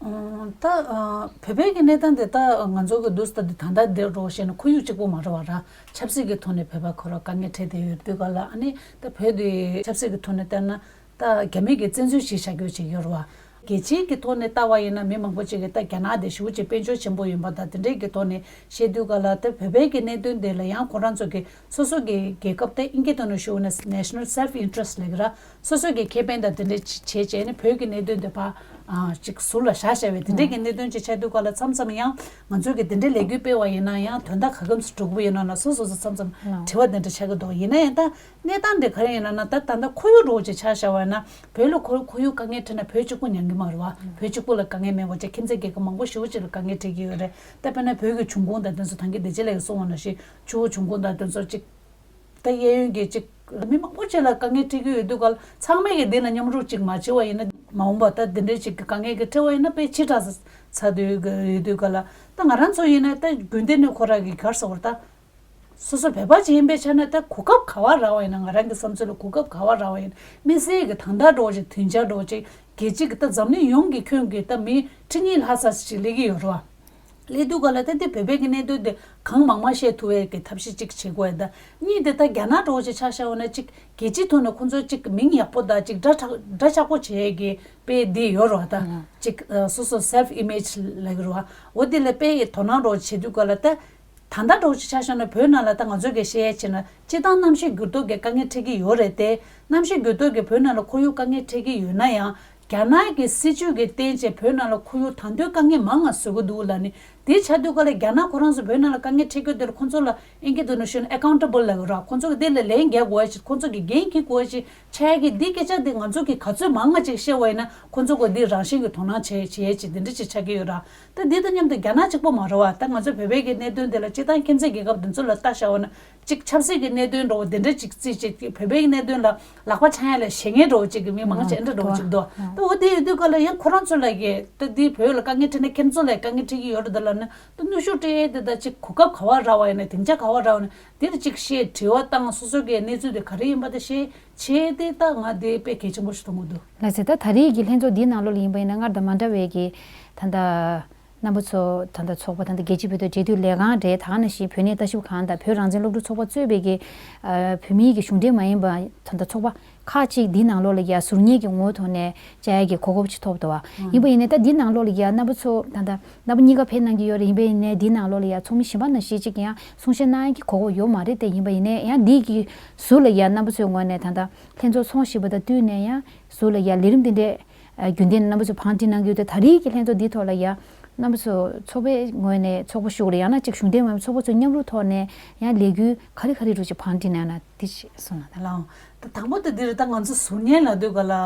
ཨང་། ད་ཨ་བོད་པའི་གི་གནས་སྟངས་དེ་ད་ང་ཚོ་གི་འདུག་ད་དེ་ད་ལྟ་འདིར་འགྲོ་བཤད་ན་ཁོར་ཡུག་གཅིག་པོ་མ་རེད་བ་ར། ཆབ་སྲིད་ཀྱི་ཐོག་ནས་བོད་པ་ཁོ་རང་དཀའ་ངལ་འཕྲད་བསྡད་ཡོད་དུས་ག་ལ་ཨ་ནི་ད་བོད་དེ་ཆབ་སྲིད་ཀྱི་ཐོག་ནས་བལྟས་ན་ད་རྒྱ་མི་གི་བཙན་འཛུལ་ཞིག་བྱ་རྒྱུ་ཅིག་ཡོད་རེད་བ། རྒྱལ་སྤྱིའི་གི་ཐོག་ནས་ལྟ་བ་ཡིན་ན་མི་མང་པོ་ཅིག་གིས་ད་རྒྱ་ནག་དེ་ཞེ་པོ་ཅིག་དཔལ་འབྱོར་ཆེན་པོ་ཡིན་པ་དང་དེ་འདྲའི་གི་ཐོག་ནས་བཤད་དུས་ག་ལ་ད་བོད་པའི་གི་གནད་དོན་དེ་ལ་ཡང་ཁོ་རང་ཚོ་གི་སོ་སོ་གི་རྒྱལ་ཁབ་དེ་ཨིན་སྐད་ཐོག་ནས་ཞུ་བ་ན་national self interest ལབ་ཀྱི་ར། སོ་སོ་གི་ཁེ་ཕན་དང་དེ་འདྲ་བྱས་བྱས་ནས་བོད་ཀྱི་གནད་དོན་དེ་ཕར་ཨ་ཅིག་ཟུར་ལ་བཞག་བཞག་པའི་དེ་འདྲའི་གི་གནད་དོན་ཅིག་ཆགས་དུས་ག་ལ་མཚམས་མཚམས་ཡང་ང་ཚོས་གི་དེ་འདྲའི་ལས་འགུལ་སྤེལ་བ་ཡིན་ན་ཡང་དོན་དག་ག་གམ་སུ་འགྲོ་གི་ཡོད་ན་ན་སོ་སོ་སོ་མཚམས་མཚམས་དྲི་བ་དེ་འདྲ་ཆགས་ཀྱི་འདུག་ཡིན་ན་ཡང་ད་གནས་སྟངས་དེ་ག་རེ་ཡིན་ན་ན་ད་ད་ལྟ་ཁོར་ཡུག་འདྲ་བོ་ཅིག་ཆགས་བཞག་པ་ཡིན་ན་བོད་ལ་ཁོར་ཁོར་ཡུག་དཀའ་ངལ་འཕྲད་ན་བོད་གཅིག་པུ་མྱང་གི་མ་རེད་བ། བོད་གཅིག་པུ་ལ་དཀའ་ངལ་མེད་པ་ཅིག་ཁྱིམ་མཚེས་རྒྱལ་ཁབ་མང་པོ་ཞེ་པོ་ཅིག་ལ་དཀའ་ངལ་འཕྲད་ཀྱི་ཡོད་རེད། ད་དཔེར་ན་བོད་ཀྱི་འབྱུང་ཁུངས་དང་དེ་ཚོ་ད་གིན་བདེ་ཆེན་ལགས་ཀྱིས་གསུངས་པ་ནང་བཞིན་ཆུ་བོ་འབྱུང་ཁུངས་དང་དེ་ཚོ་ཅིག་ད་གཡས་གཡོན་གྱི་ཅིག་མི་མང་པོ་ཅིག་ལ་དཀའ་ངལ་འཕྲད་ཀྱི་ཡོད་དུས་ག་ལ་ཚང་མས་ཀྱི་འདི་ལ་མཉམ་རུབ་ཅིག་མ་བྱས་པ་ཡིན་ན་མ་འོངས་པ་ད་འདི་འདྲའི་ཅིག་གི་དཀའ་ངལ་གྱི་འཕྲད་པ་ཡིན་ན་དཔེ་ཕྱི་དྲགས་ཚ་དུས་ཡོད་དུས་ག་ལ་ད་ང་རང་ཚོ་ཡིན་ན་ད་རྒྱུན་ལྡན་ནས་ཁོ་རང་གི་གར་ཟེར་བར་ད་སོ་སོ་བོད་པ་ཅིག་ཡིན་པའི་ཆ་ནས་ད་གོ་སྐབས་ག་བ་རག་པ་ཡིན་ན་ང་རང་གི་བསམ་ཚུལ་ལ་གོ་སྐབས་ག་བ་རག་པ་ཡིན་ན་དམིགས་བསལ་གྱི་ད་ལྟ་འགྲོ་ཅིག་དུས་འཆར་འགྲོ་ཅིག་རྒྱལ་སྤྱི་གི་ད་འཛམ་གླིང་ཡོངས་ཀྱི་ཁྱོན་གྱི་ད་མི་ཁྲི་གཉིས་ལྷག་ཙམ་ཞིག་སླེབས་ཀྱི་ཡོད་རེད་བ། སླེབས་དུས་ག་ལ་ད་འདི་བོད་པའི་གི་གནད་དོན་དེ་གང་མང་མང་བཤད་ཐུབ་པའི་གི་ཐབས་ཤེས་གཅིག་བྱེད་དགོས་ཡ་ད། གཉིས་དེ་ད་རྒྱ་ནག་འདྲ་བོ་ཅིག་ཆ་བཞག་པ་ན་གཅིག་རྒྱལ་སྤྱིའི་ཐོག་ནས་ཁོང་ཚོ་གཅིག་མིང་ཡག་པོ་དང་གཅིག་སྒྲ་གྲག་སྒྲ་ཆགས་པོ་བྱེད་ཡས་གི་དཔེ་འདི་ཡོད་རེད་བ་ད། ཨང་། གཅིག་ཨ་སོ་སོ་self image ལབ་ཀྱི་རེད་བ། འོ་དེ་ལ་དཔེ་དོ་སྣང་འདྲ་བོ་བྱེད་དུས་ག་ལ་ད། ད་ལྟ་འདྲ་བོ་ཅིག་ཆ་བཞག་ན་བོད་ནང་ལ་ད་ང་ཚོས་གི་བཤད་ཡས་བྱས་ན་སྤྱིར་བཏང་གནམ་གཤིས་འགྱུར་ལྡོག་གི་དཀའ་ངལ་འཕྲད་ཀྱི་ཡོད་རེད་དེ། གནམ་གཤིས་འགྱུར་ལྡོག་གི་བོད་ནང་ལ་ཁོར་ཡུག་དཀའ་ངལ་འཕྲད་ཀྱི་ཡོད་ན་ཡང་། རྒྱ་ནག་གི་སྲིད་ཇུས་ཀྱི་རྟེན་བྱས་བོད་ནང་ལ་ཁོར་ཡུག་ད་དུང་དཀའ་ངལ་མང་ང་བཟོ་གི་འདུག་ལབ་ནས་དེ་ཆགས་དུས་ག་ལ་རྒྱ་ནག་ཁོ་རང་ཚོ་བོད་ནང་ལ་དཀའ་ངལ་འཕྲད་རྒྱུ་དེ་ལ་ཁོ་ཚོ་ལ་ཨིན་སྐད་ཐོག་ནས་ཞུས་ན་accountable ལབ་ཀྱི་རེད། ཁོ་ཚོ་གི་དེ་ལ་ལན་རྒྱག་དགོས་ཡ་ཞིག་ཁོ་ཚོ་གི་འགན་འཁྱེར་དགོས་ཡ་ཞིག་ ཆགས་ཀྱི་འདི་སྐད་ཆ་འདི་ང་ཚོ་གི་ག་ཚོད་མང་ང་ཅིག་བཤད་པ་ཡིན་ན་ཁོ་ཚོ་གོ་འདི་རང་བཞིན་གྱི་དོ་སྣང་བྱེད་བྱེད་ཡས་ཅིག་འདི་འདྲ་ཅིག་ཆགས་ཀྱི་ཡོད་ར། ད་འདི་དང་མཉམ་དུ་རྒྱ་ནག་གཅིག་པོ་མ་རེད་བ། ད་ང་ཚོ་བོད་པའི་གི་གནད་དོན་འདི་ལ་སྤྱིར་བཏང་ཁྱིམ་མཚེས་རྒྱལ་ཁབ་འདི་ཚོ་ལ་ལྟ་བྱ་བ་ན་ཅིག་ཆབ་སྲིད་ཀྱི་གནད་དོན་འདྲ་བོ་འདི་འདྲ་ཅིག་རྩིས་བྱེད་ཀྱི་བོད་པའི་གནད་དོན་ལ་ལག་པ་འཆང་ཡ་ལ་ཞེད་སྣང་འདྲ་བོ་ཅིག་གི་མི་མང་ཆེ་འདྲ་འདྲ་བོ་ཅིག་འདུག་ད་འོ་དེ་ཡོད་དུས་ག་ལ་ཡང་ཁོ་རང་ཚོ་ལ་གི་ད་འདི་བོད་ལ་དཀའ་ངལ་འཕྲད་ན་ཁྱེད་ཚོ་ལ་དཀའ་ངལ་འཕྲད་ཀྱི་ཡོད་རེད་ད་ལབ་ན། ད་གནོན་ཤུགས་སྤྲད་ཡས་དེ་ད་ཅིག་གོ་སྐབས་ག་བ་རག་པ་ཡིན་ན་སྡིངས་ཆ་ག་བ་རག་པ་ཡིན་ན་དེ་ལ་ཅིག་བཤད་དྲི་བ་བཏང་སོ་སོ་གི་གནས་ཚུལ་དེ་ག་རེ་ཡིན་པ་དེ་བཤད་བྱས་ཏེ་ད་ང་དེ་དཔེ་གལ་ཆེན་པོ་ཞིག་མཐོང་གི་འདུག་ལགས་སེ། ད་ད་རེས་ཀྱི་ལྷན་ཚོགས་འདིའི་ནང་ལོགས་ལ་ཡིན་པ་ཡིན་ན་སྔར་དང་མ་འདྲ་བའི་གི་ད་ལྟ་རྣམ་པ་ཚོ་ད་ལྟ་ཚོགས་པ་ད་ལྟ་རྒྱལ་སྤྱིའི་བོད་དོན་འབྲེལ་མཐུད་ལས་ཁང་རེད། ད་ག་ནང་བཞིན་བོད་གནས་ལྟ་ཞིབ་ཁང་དང་བོད་རང་བཙན་སློབ་ཕྲུག་ཚོགས་པ་གཙོས་པའི་གི་ཨ་བོད་མིའི་གི་གཞུང་འབྲེལ་མ་ཡིན་པ་ད་ལྟ་ཚོགས་པ་ཁག་ཅིག་འདིའི་ནང་ལོགས་ལ་ཡ་ཟུར་ཉན་གྱི་ངོ་བོའི་ཐོག་ནས་བཅར་ཡ་གི་གོ་སྐབས་ཅིག་ཐོབ་འདུག་བ། ཡིན་པ་ཡིན་ནའི་ད་འདིའི་ནང་ལོགས་ལ་ཡ་རྣམ་པ་ཚོ་ད་ལྟ་རྣམ་པ་གཉིས་ཀ་ཕེབས་གནང་གི་ཡོད་རེད། ཡིན་པ་ཡིན་ནའི་འདིའི་ནང་ལོགས་ལ་ཡ་ཚོགས་མི་གཞན་པ་ནང་བཞིན་ཅིག་ཡང་གསུང་བཤད་གནང་ཡ་གི་གོ་སྐབས་ཡོད་མ་རེད་དེ། ཡིན་པ་ཡིན་ནའི་ཡང་འདིའི་གི་ཟུར་ལ་ཡ་རྣམ་པ་ཚོའི་ངོས་ནས་ད་ལྟ་ལྷན་ཚོགས་ཚོགས་བཞིན་པ་དང་བསྟུན་ནས་ཡང་ཟུར་ལ་ཡ་ལས་རིམ་འདི་འདྲས་ཨ་རྒྱུན་ལྡན་རྣམ་པ་ཚོ་བང་བསྒྲིགས་གནང་གི་ཡོད་དེ། ད་རེས་ཀྱི་ལྷན་ཚོགས་འདིའི་ཐོག་ལ་ཡ་རྣམ་པ་ཚོ་ཚོགས་པའི་ངོས་ནས་ཚོགས་པ་ཤུགས་རེད། ཡང་ན་ཅིག་གཞུང་འབྲེལ་མ་ཡིན་ཚོགས་པ་ཚོ་མཉམ་རུབ་ཐོག་ནས་ཡང་ལས་འགུལ་ག་རེ་ག་རེ་འགྲོ་ཅིག་བང་བསྒྲིགས་གནང་ན་དེ་ཅིག་གསུངས་ན་ད། ལའོ། ད་དང་པོ་དེ་འདིར་ད་ང་ཚོ་ཟུར་ཉན་ལབ་དུས་ག་ལ་ཨ་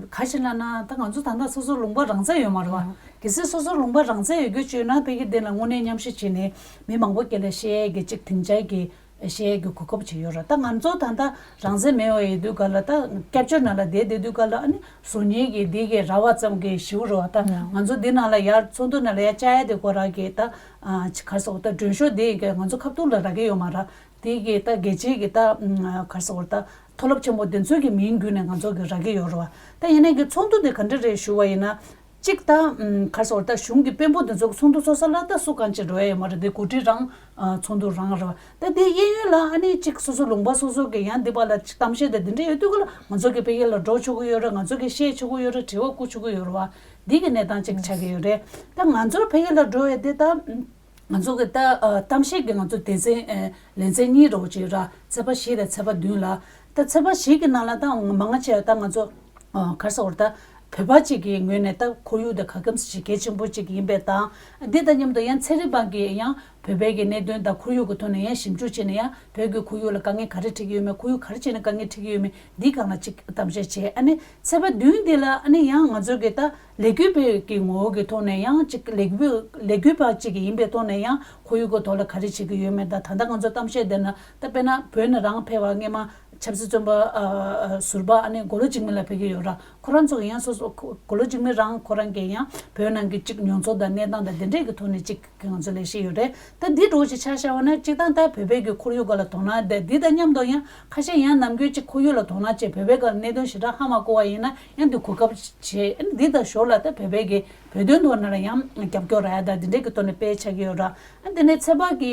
ག་ཞིག་ལབ་ན་ད་ང་ཚོ་ད་ལྟ་སོ་སོ་ལུང་པ་རང་བཙན་ཡོད་མ་རེད་བ། གལ་སྲིད་སོ་སོ་ལུང་པ་རང་བཙན་ཡོད་རྒྱུ་བྱས་ན་ཕ་གི་འདི་ལ་དངོས་གནས་མཉམ་ཞུགས་བྱས་ནས་མི་མང་པོ་སྐད་ལ་བཤད་ཡས་ཀྱི་ཅིག་སྡིངས་ཆ་གི་བཤད་ཡས་ཀྱི་གོ་སྐབས་ཅིག་ཡོད་རེད། ད་ང་ཚོ་ད་ལྟ་རང་བཙན་མེད་པ་ཡོད་དུས་ག་ལ་ད་སྐྱབས་བཅོལ་ནང་ལ་བསྡད་བསྡད་དུས་ག་ལ་ཨ་ནི་ཟུར་ཉན་གྱི་འདི་གའི་ར་བ་ཙམ་གྱི་ཞིག་རེད་བ། ད་ང་ཚོ་འདི་ནང་ལ་ཡར་ཚོགས་འདུ་ནང་ལ་ཡར་བཅར་ཡས་དེ་ཁོ་རང་གི་ད་ཨ་ཅིག་ག་རེ་ཟེར་དགོས། ད་མགྲོན་ཤོག་འདི་གའི་ང་ཚོ་ཁ་ཐུག་ལ་རག་གི་ཡོད་མ་རེད། དེ་གི་ད་རྒྱལ་སྤྱིའི་གི་ད་ཨ་ག་རེ་ཟེར་དགོས། ད་མཐོ་སློབ་ཆེན་པོ་དེ་ཚོའི་གི་མིང་བརྒྱུད་ནས་ང་ཚོ་གི་རག་གི་ཡོད་རེད་བ། ད་ཡིན་ནའི་གི་ཚོགས་འདུ་དེ་ག་འདྲ་རེད་ཞུ་བ་ཡིན་ན། གཅིག་ད་ཨམ་ག་རེ་ཟེར་དགོས། ད་གཞུང་གི་དཔོན་པོ་དེ་ཚོ་གི་ཚོགས་འདུ་ཚོགས་ས་ལ་ད་སུ་གང་ཅིག་འགྲོ་ཡ་ཡོད་མ་རེད། དེ་འགོ་ཁྲིད་རང་ཨ་ཚོགས་འདུ་རང་རེད་བ། ད་དེ་གཡས་གཡོན་ལ་ཨ་ནི་གཅིག་སོ་སོ་ལུང་པ་སོ་སོ་གི་ཡང་འདི་པ་ལ་གཏམ་བཤད་དང་དེ་འདྲ་ཡོད་དུས་ག་ལ་ང་ཚོ་གི་ཕ་གི་ལ་འགྲོ་ཆོག་གི་ཡོད་རེད། ང་ཚོ་གི་བཤད་ཆོག་གི་ཡོད་རེད། དྲི་བ་བཀོད་ཆོག་གི་ཡོད་རེད་བ། འདི་གི་གནས་སྟངས་ཅིག་ཆགས་ཀྱི་ཡོད་རེད། ད་ང་ཚོར་ཕ་གི་ལ་འགྲོ་ཡ་དེ་ད་ང་ཚོ་གི་ད་ཨ་གཏམ་བཤད་ཀྱི་ང་ཚོ་སྡེ་ཚན་ཨ་ལེ་ཚན་གཉིས་འདྲ་བོ་ཅིག་ཡོད་ར། ཚེས་པ་བཞི་དང་ཚེས་པ་བདུན་ལ། ད་ཚེས་པ་བཞི་གི་ནང་ལ་ད་མང་ཆེ་བ་ད་ང་ཚོ་ཨ་ག་རེ་ཟེར་དགོས་རེད། ད་བོད་པ་གཅིག་གི་ངོས་ནས་ད་ཁོར་ཡུག་དེ་ག་གམ་ཞིག་གལ་ཆེན་པོ་གཅིག་ཡིན་པས་དང་། འདི་དང་མཉམ་དུ་ཡང་ཚན་རིག་པ་གིས་ཡང་བོད་པའི་གི་གནད་དོན་དང་ཁོར་ཡུག་གི་ཐོག་ནས་ཡང་ཞིབ་འཇུག་བྱས་ནས་ཡང་བོད་ཀྱི་ཁོར་ཡུག་ལ་དཀའ་ངལ་ག་རེ་འཕྲད་ཀྱི་ཡོད་མེད། ཁོར་ཡུག་ག་རེ་བྱས་ནས་དཀའ་ངལ་འཕྲད་ཀྱི་ཡོད་མེད་འདི་སྒང་ལ་གཅིག་གཏམ་བཤད་བྱས། ཨ་ནི་ཚེས་པ་བདུན་འདི་ལ་ཨ་ནི་ཡང་ང་ཚོ་གི་ད་ལས་འགུལ་པའི་གི་ངོ་བོ་གི་ཐོག་ནས་ཡང་གཅིག་ལས་འགུལ་ལས་འགུལ་པ་གཅིག་གི་ཡིན་པའི་ཐོག་ནས་ཡང་ཁོར་ཡུག་གི་ཐོག་ལ་ག་རེ་བྱེད་ཀྱི་ཡོད་མེད། ད་ད་ལྟ་ང་ཚོ་གཏམ་བཤད་བསྡད་ན་ད་དཔེར་ན་བོད་ནས་རང་ཕེབས་པ་སྔས་མ་ཆབ་སྲིད་བཙོན་པ་ཨ་ཨ་ཟུར་པ་ཨ་ནི་མགོ་ལོག་འཇིགས་མེད་ལགས་ཕེབས་ཀྱི་ཡོད་ར། ཁོ་རང་ཚོ་གི་ཡང་སོ་སོ་ཁོ་མགོ་ལོག་འཇིགས་མེད་རང་ཁོ་རང་གི་ཡང་བོད་ནང་གི་གཅིག་མྱོང་ཚོར་དང་གནས་སྟངས་དང་དེ་འདྲས་ཀྱི་ཐོག་ནས་གཅིག་གི་ང་ཚོ་ལས་བཤད་ཡོད་རེད། ད་འདི་འདྲ་བོ་ཞིག་ཆ་བཞག་པ་ན་གཅིག་དང་ད་བོད་པའི་གི་ཁོར་ཡུག་སྒང་ལ་དོ་སྣང་དེ་འདི་དང་མཉམ་དུ་ཡང་ཁ་ཤས་ཡང་ནམ་རྒྱུན་གཅིག་ཁོར་ཡུག་ལ་དོ་སྣང་བྱེད་བོད་པའི་སྒང་ལ་གནད་དོན་ཞེ་དྲག་ཧ་མ་གོ་བ་ཡིན་ན་ཡང་འདི་གོ་སྐབས་བྱེད། འདི་དང་ཞོར་ལ་ད་བོད་པའི་གི་བོད་དོན་ཐོག་ནས་ལ་ཡང་རྒྱབ་སྐྱོར་རག་ཡ་ད་འདི་འདྲས་ཀྱི་ཐོག་ནས་སྤེལ་ཆགས་ཀྱི་ཡོད་ར། ཨ་འདི་ནས་ཚེས་པ་གི་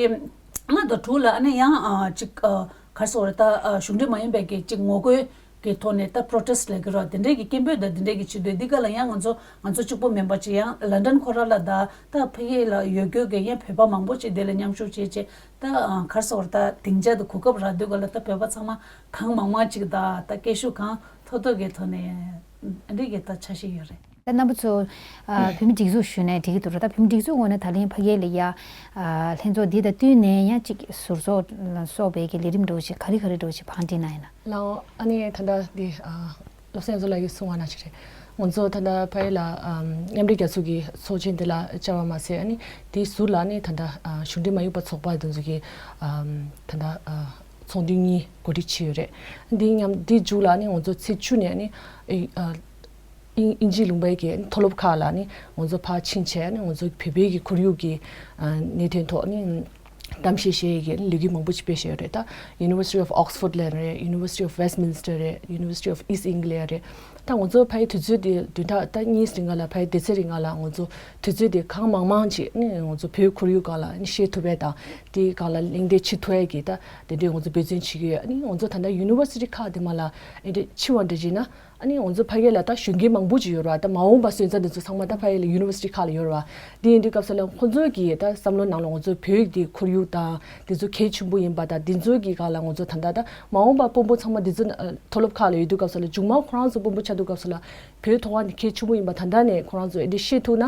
ལྔ་དང་དྲུག་ལ་ཨ་ནི་ཡང་ཨ་གཅིག་ཨ་ག་རེ་ཟེར་དགོས་རེད། ད་ཨ་གཞུང་འབྲེལ་མ་ཡིན་པའི་གི་གཅིག་ངོ་རྒོལ་གི་ཐོག་ནས་ད་པྲོ་ཊེ་སི་ཊི་ལབ་ཀྱི་རེད་བ། དེ་འདྲའི་གི་སྐད་འབོད་དང་དེ་འདྲའི་གི་བྱེད་དུས་འདི་ག་ལ་ཡང་ང་ཚོ་ང་ཚོ་གཅིག་པོ་མིན་པ་ཅིག་ཡང་ལན་ཌན་ཁོ་ར་ལ་ད་ད་ཕ་གི་ལ་ཡོད་རྒྱུ་གི་ཡང་བོད་པ་མང་པོ་ཅིག་དེ་ལ་མཉམ་ཞུགས་བྱས་བྱས་ད་ཨ་ག་རེ་ཟེར་དགོས་རེད། ད་སྡིངས་ཆ་དེ་གོ་སྐབས་རག་དུས་ག་ལ་ད་བོད་པ་ཚང་མ་གང་མང་མང་ཅིག་ད་ད་སྐད་ཤུགས་གང་ཐོག་ཐོག་གི་ཐོག་ནས་འདི་གི་ད་འཆར་གཞི་ཡོད་རེད། ད་རྣམ་པ་ཚོ་ཨ་བོད་མི་སྒྲིག་འཛུགས་ཞུས་ནས་འགྲིག་གི་འདུག་ར། ད་བོད་མི་སྒྲིག་འཛུགས་ངོས་ནས་ད་ལན་ཕ་གི་ལ་ཡ་ཨ་ལྷན་ཚོགས་འདི་དང་བསྟུན་ནས་ཡང་གཅིག་ཟུར་ཚོགས་ལ་སོགས་པའི་གི་ལས་རིམ་འདྲ་བོ་ཞིག་ག་རེ་ག་རེ་འདྲ་བོ་ཞིག་བང་བསྒྲིགས་གནང་ཡིན་ན། ལའོ། ཨ་ནི་ད་ལྟ་འདི་ཨ་བློ་བཟང་ཡོངས་རྫོགས་ལགས་ཀྱིས་གསུངས་པ་ནང་བཞིན་རེད། ང་ཚོ་ད་ལྟ་ཕ་གི་ལ་ཨམ་མཉམ་འབྲེལ་རྒྱལ་ཚོགས་ཀྱི་ཚོགས་ཆེན་འདི་ལ་བཅར་བ་མ་ཟད་ཨ་ནི་དེའི་ཟུར་ལ་ཨ་ནི་ད་ལྟ་ཨ་གཞུང་འབྲེལ་མ་ཡིན་པ་ཚོགས་པ་དེ་ཚོ་གི་ཨམ་ད་ལྟ་ཨ་ཚོགས་འདུ་གཉིས་གོ་སྒྲིག་བྱས་ཡོད་རེད། འདི་མཉམ་འདི་མཇུག་ལ་ཨ་ནི་ང་ཚོ་ཚེས་བཅུ་ནས་ཨ་ནི་ཨ་ཨིན་ཨིན་ཇིའི་ལུང་པའི་གི་མཐོ་སློབ་ཁག་ལ་ནི་ང་ཚོ་ཕར་ཕྱིན་བྱས་ནི་ང་ཚོ་བོད་པའི་གི་ཁོར་ཡུག་གི་ཨ་གནད་དོན་ཐོག་ནི་གཏམ་བཤད་བྱེད་ཡས་ཀྱི་ལས་འགུལ་མང་པོ་ཅིག་སྤེལ་བཞིན་ཡོད་རེད། ད་University of Oxford་ལ་རེད། University of Westminster་རེད། University of East Anglia་རེད། ད་ང་ཚོ་ཕ་གི་དུས་ཚོད་དེ་བདུན་ཕྲག་ད་གཉིས་རིང་ལ་ཕ་གི་སྡེ་ཚན་རིང་ལ་ང་ཚོ་དུས་ཚོད་དེ་གང་མང་མང་ཅིག་ནི་ང་ཚོ་བོད་ཁོར་ཡུག་སྒང་ལ་ནི་བཤད་ཐུབ་པ་དང་དེ་སྒང་ལ་གླེང་སྟེགས་བྱེད་ཐུབ་ཡས་ཀྱི་ད་དེ་འདྲའི་ང་ཚོ་འབད་བརྩོན་བྱེད་ཀྱི་ཡོད། ནི་ང་ཚོ་ད་ལྟ་University་ཁག་དེ་མ་ལ་ཨེ་འདྲ་ཕྱི་བ་འདྲ་བྱས་ན། ཨ་ནི་ང་ཚོ་ཕ་གི་ལ་ད་གཞོན་སྐྱེས་མང་པོ་ཅིག་ཡོད་རེད་བ། ད་མ་འོངས་པ་སོན་རྩ་འདི་ཚོ་ཚང་མ་ད་ཕ་གི་ལ་University་ཁག་ལ་ཡོད་རེད་བ། འདི་ཡིན་དུས་སྐབས་སུ་ལ་ཁོང་ཚོའི་གི་ད་བསམ་བློ་ནང་ལ་ང་ཚོ་བོད་ཀྱི་ཁོར་ཡུག་དང་འདི་ཚོ་གལ་ཆེན་པོ་ཡིན་པ་དང་འདི་ཚོའི་གི་སྒང་ལ་ང་ཚོ་ད་ལྟ་ད་མ་འོངས་པ་དཔོན་པོ་ཚང་མ་འདི་ཚོ་ཨ་མཐོ་སློབ་ཁག་ལ་ཡོད་དུས་སྐབས་སུ་ལ་མཇུག་མ་ཁོ་རང་ཚོ་དཔོན་པོ་ཆགས་དུས་སྐབས་སུ་ལ་བོད་ཐོག་ཁ་ནས་གལ་ཆེན་པོ་ཡིན་པ་ད་ལྟ་ནས་ཁོ་རང་ཚོ་ཨེ་འདྲ་ཤེས་ཐུབ་ན་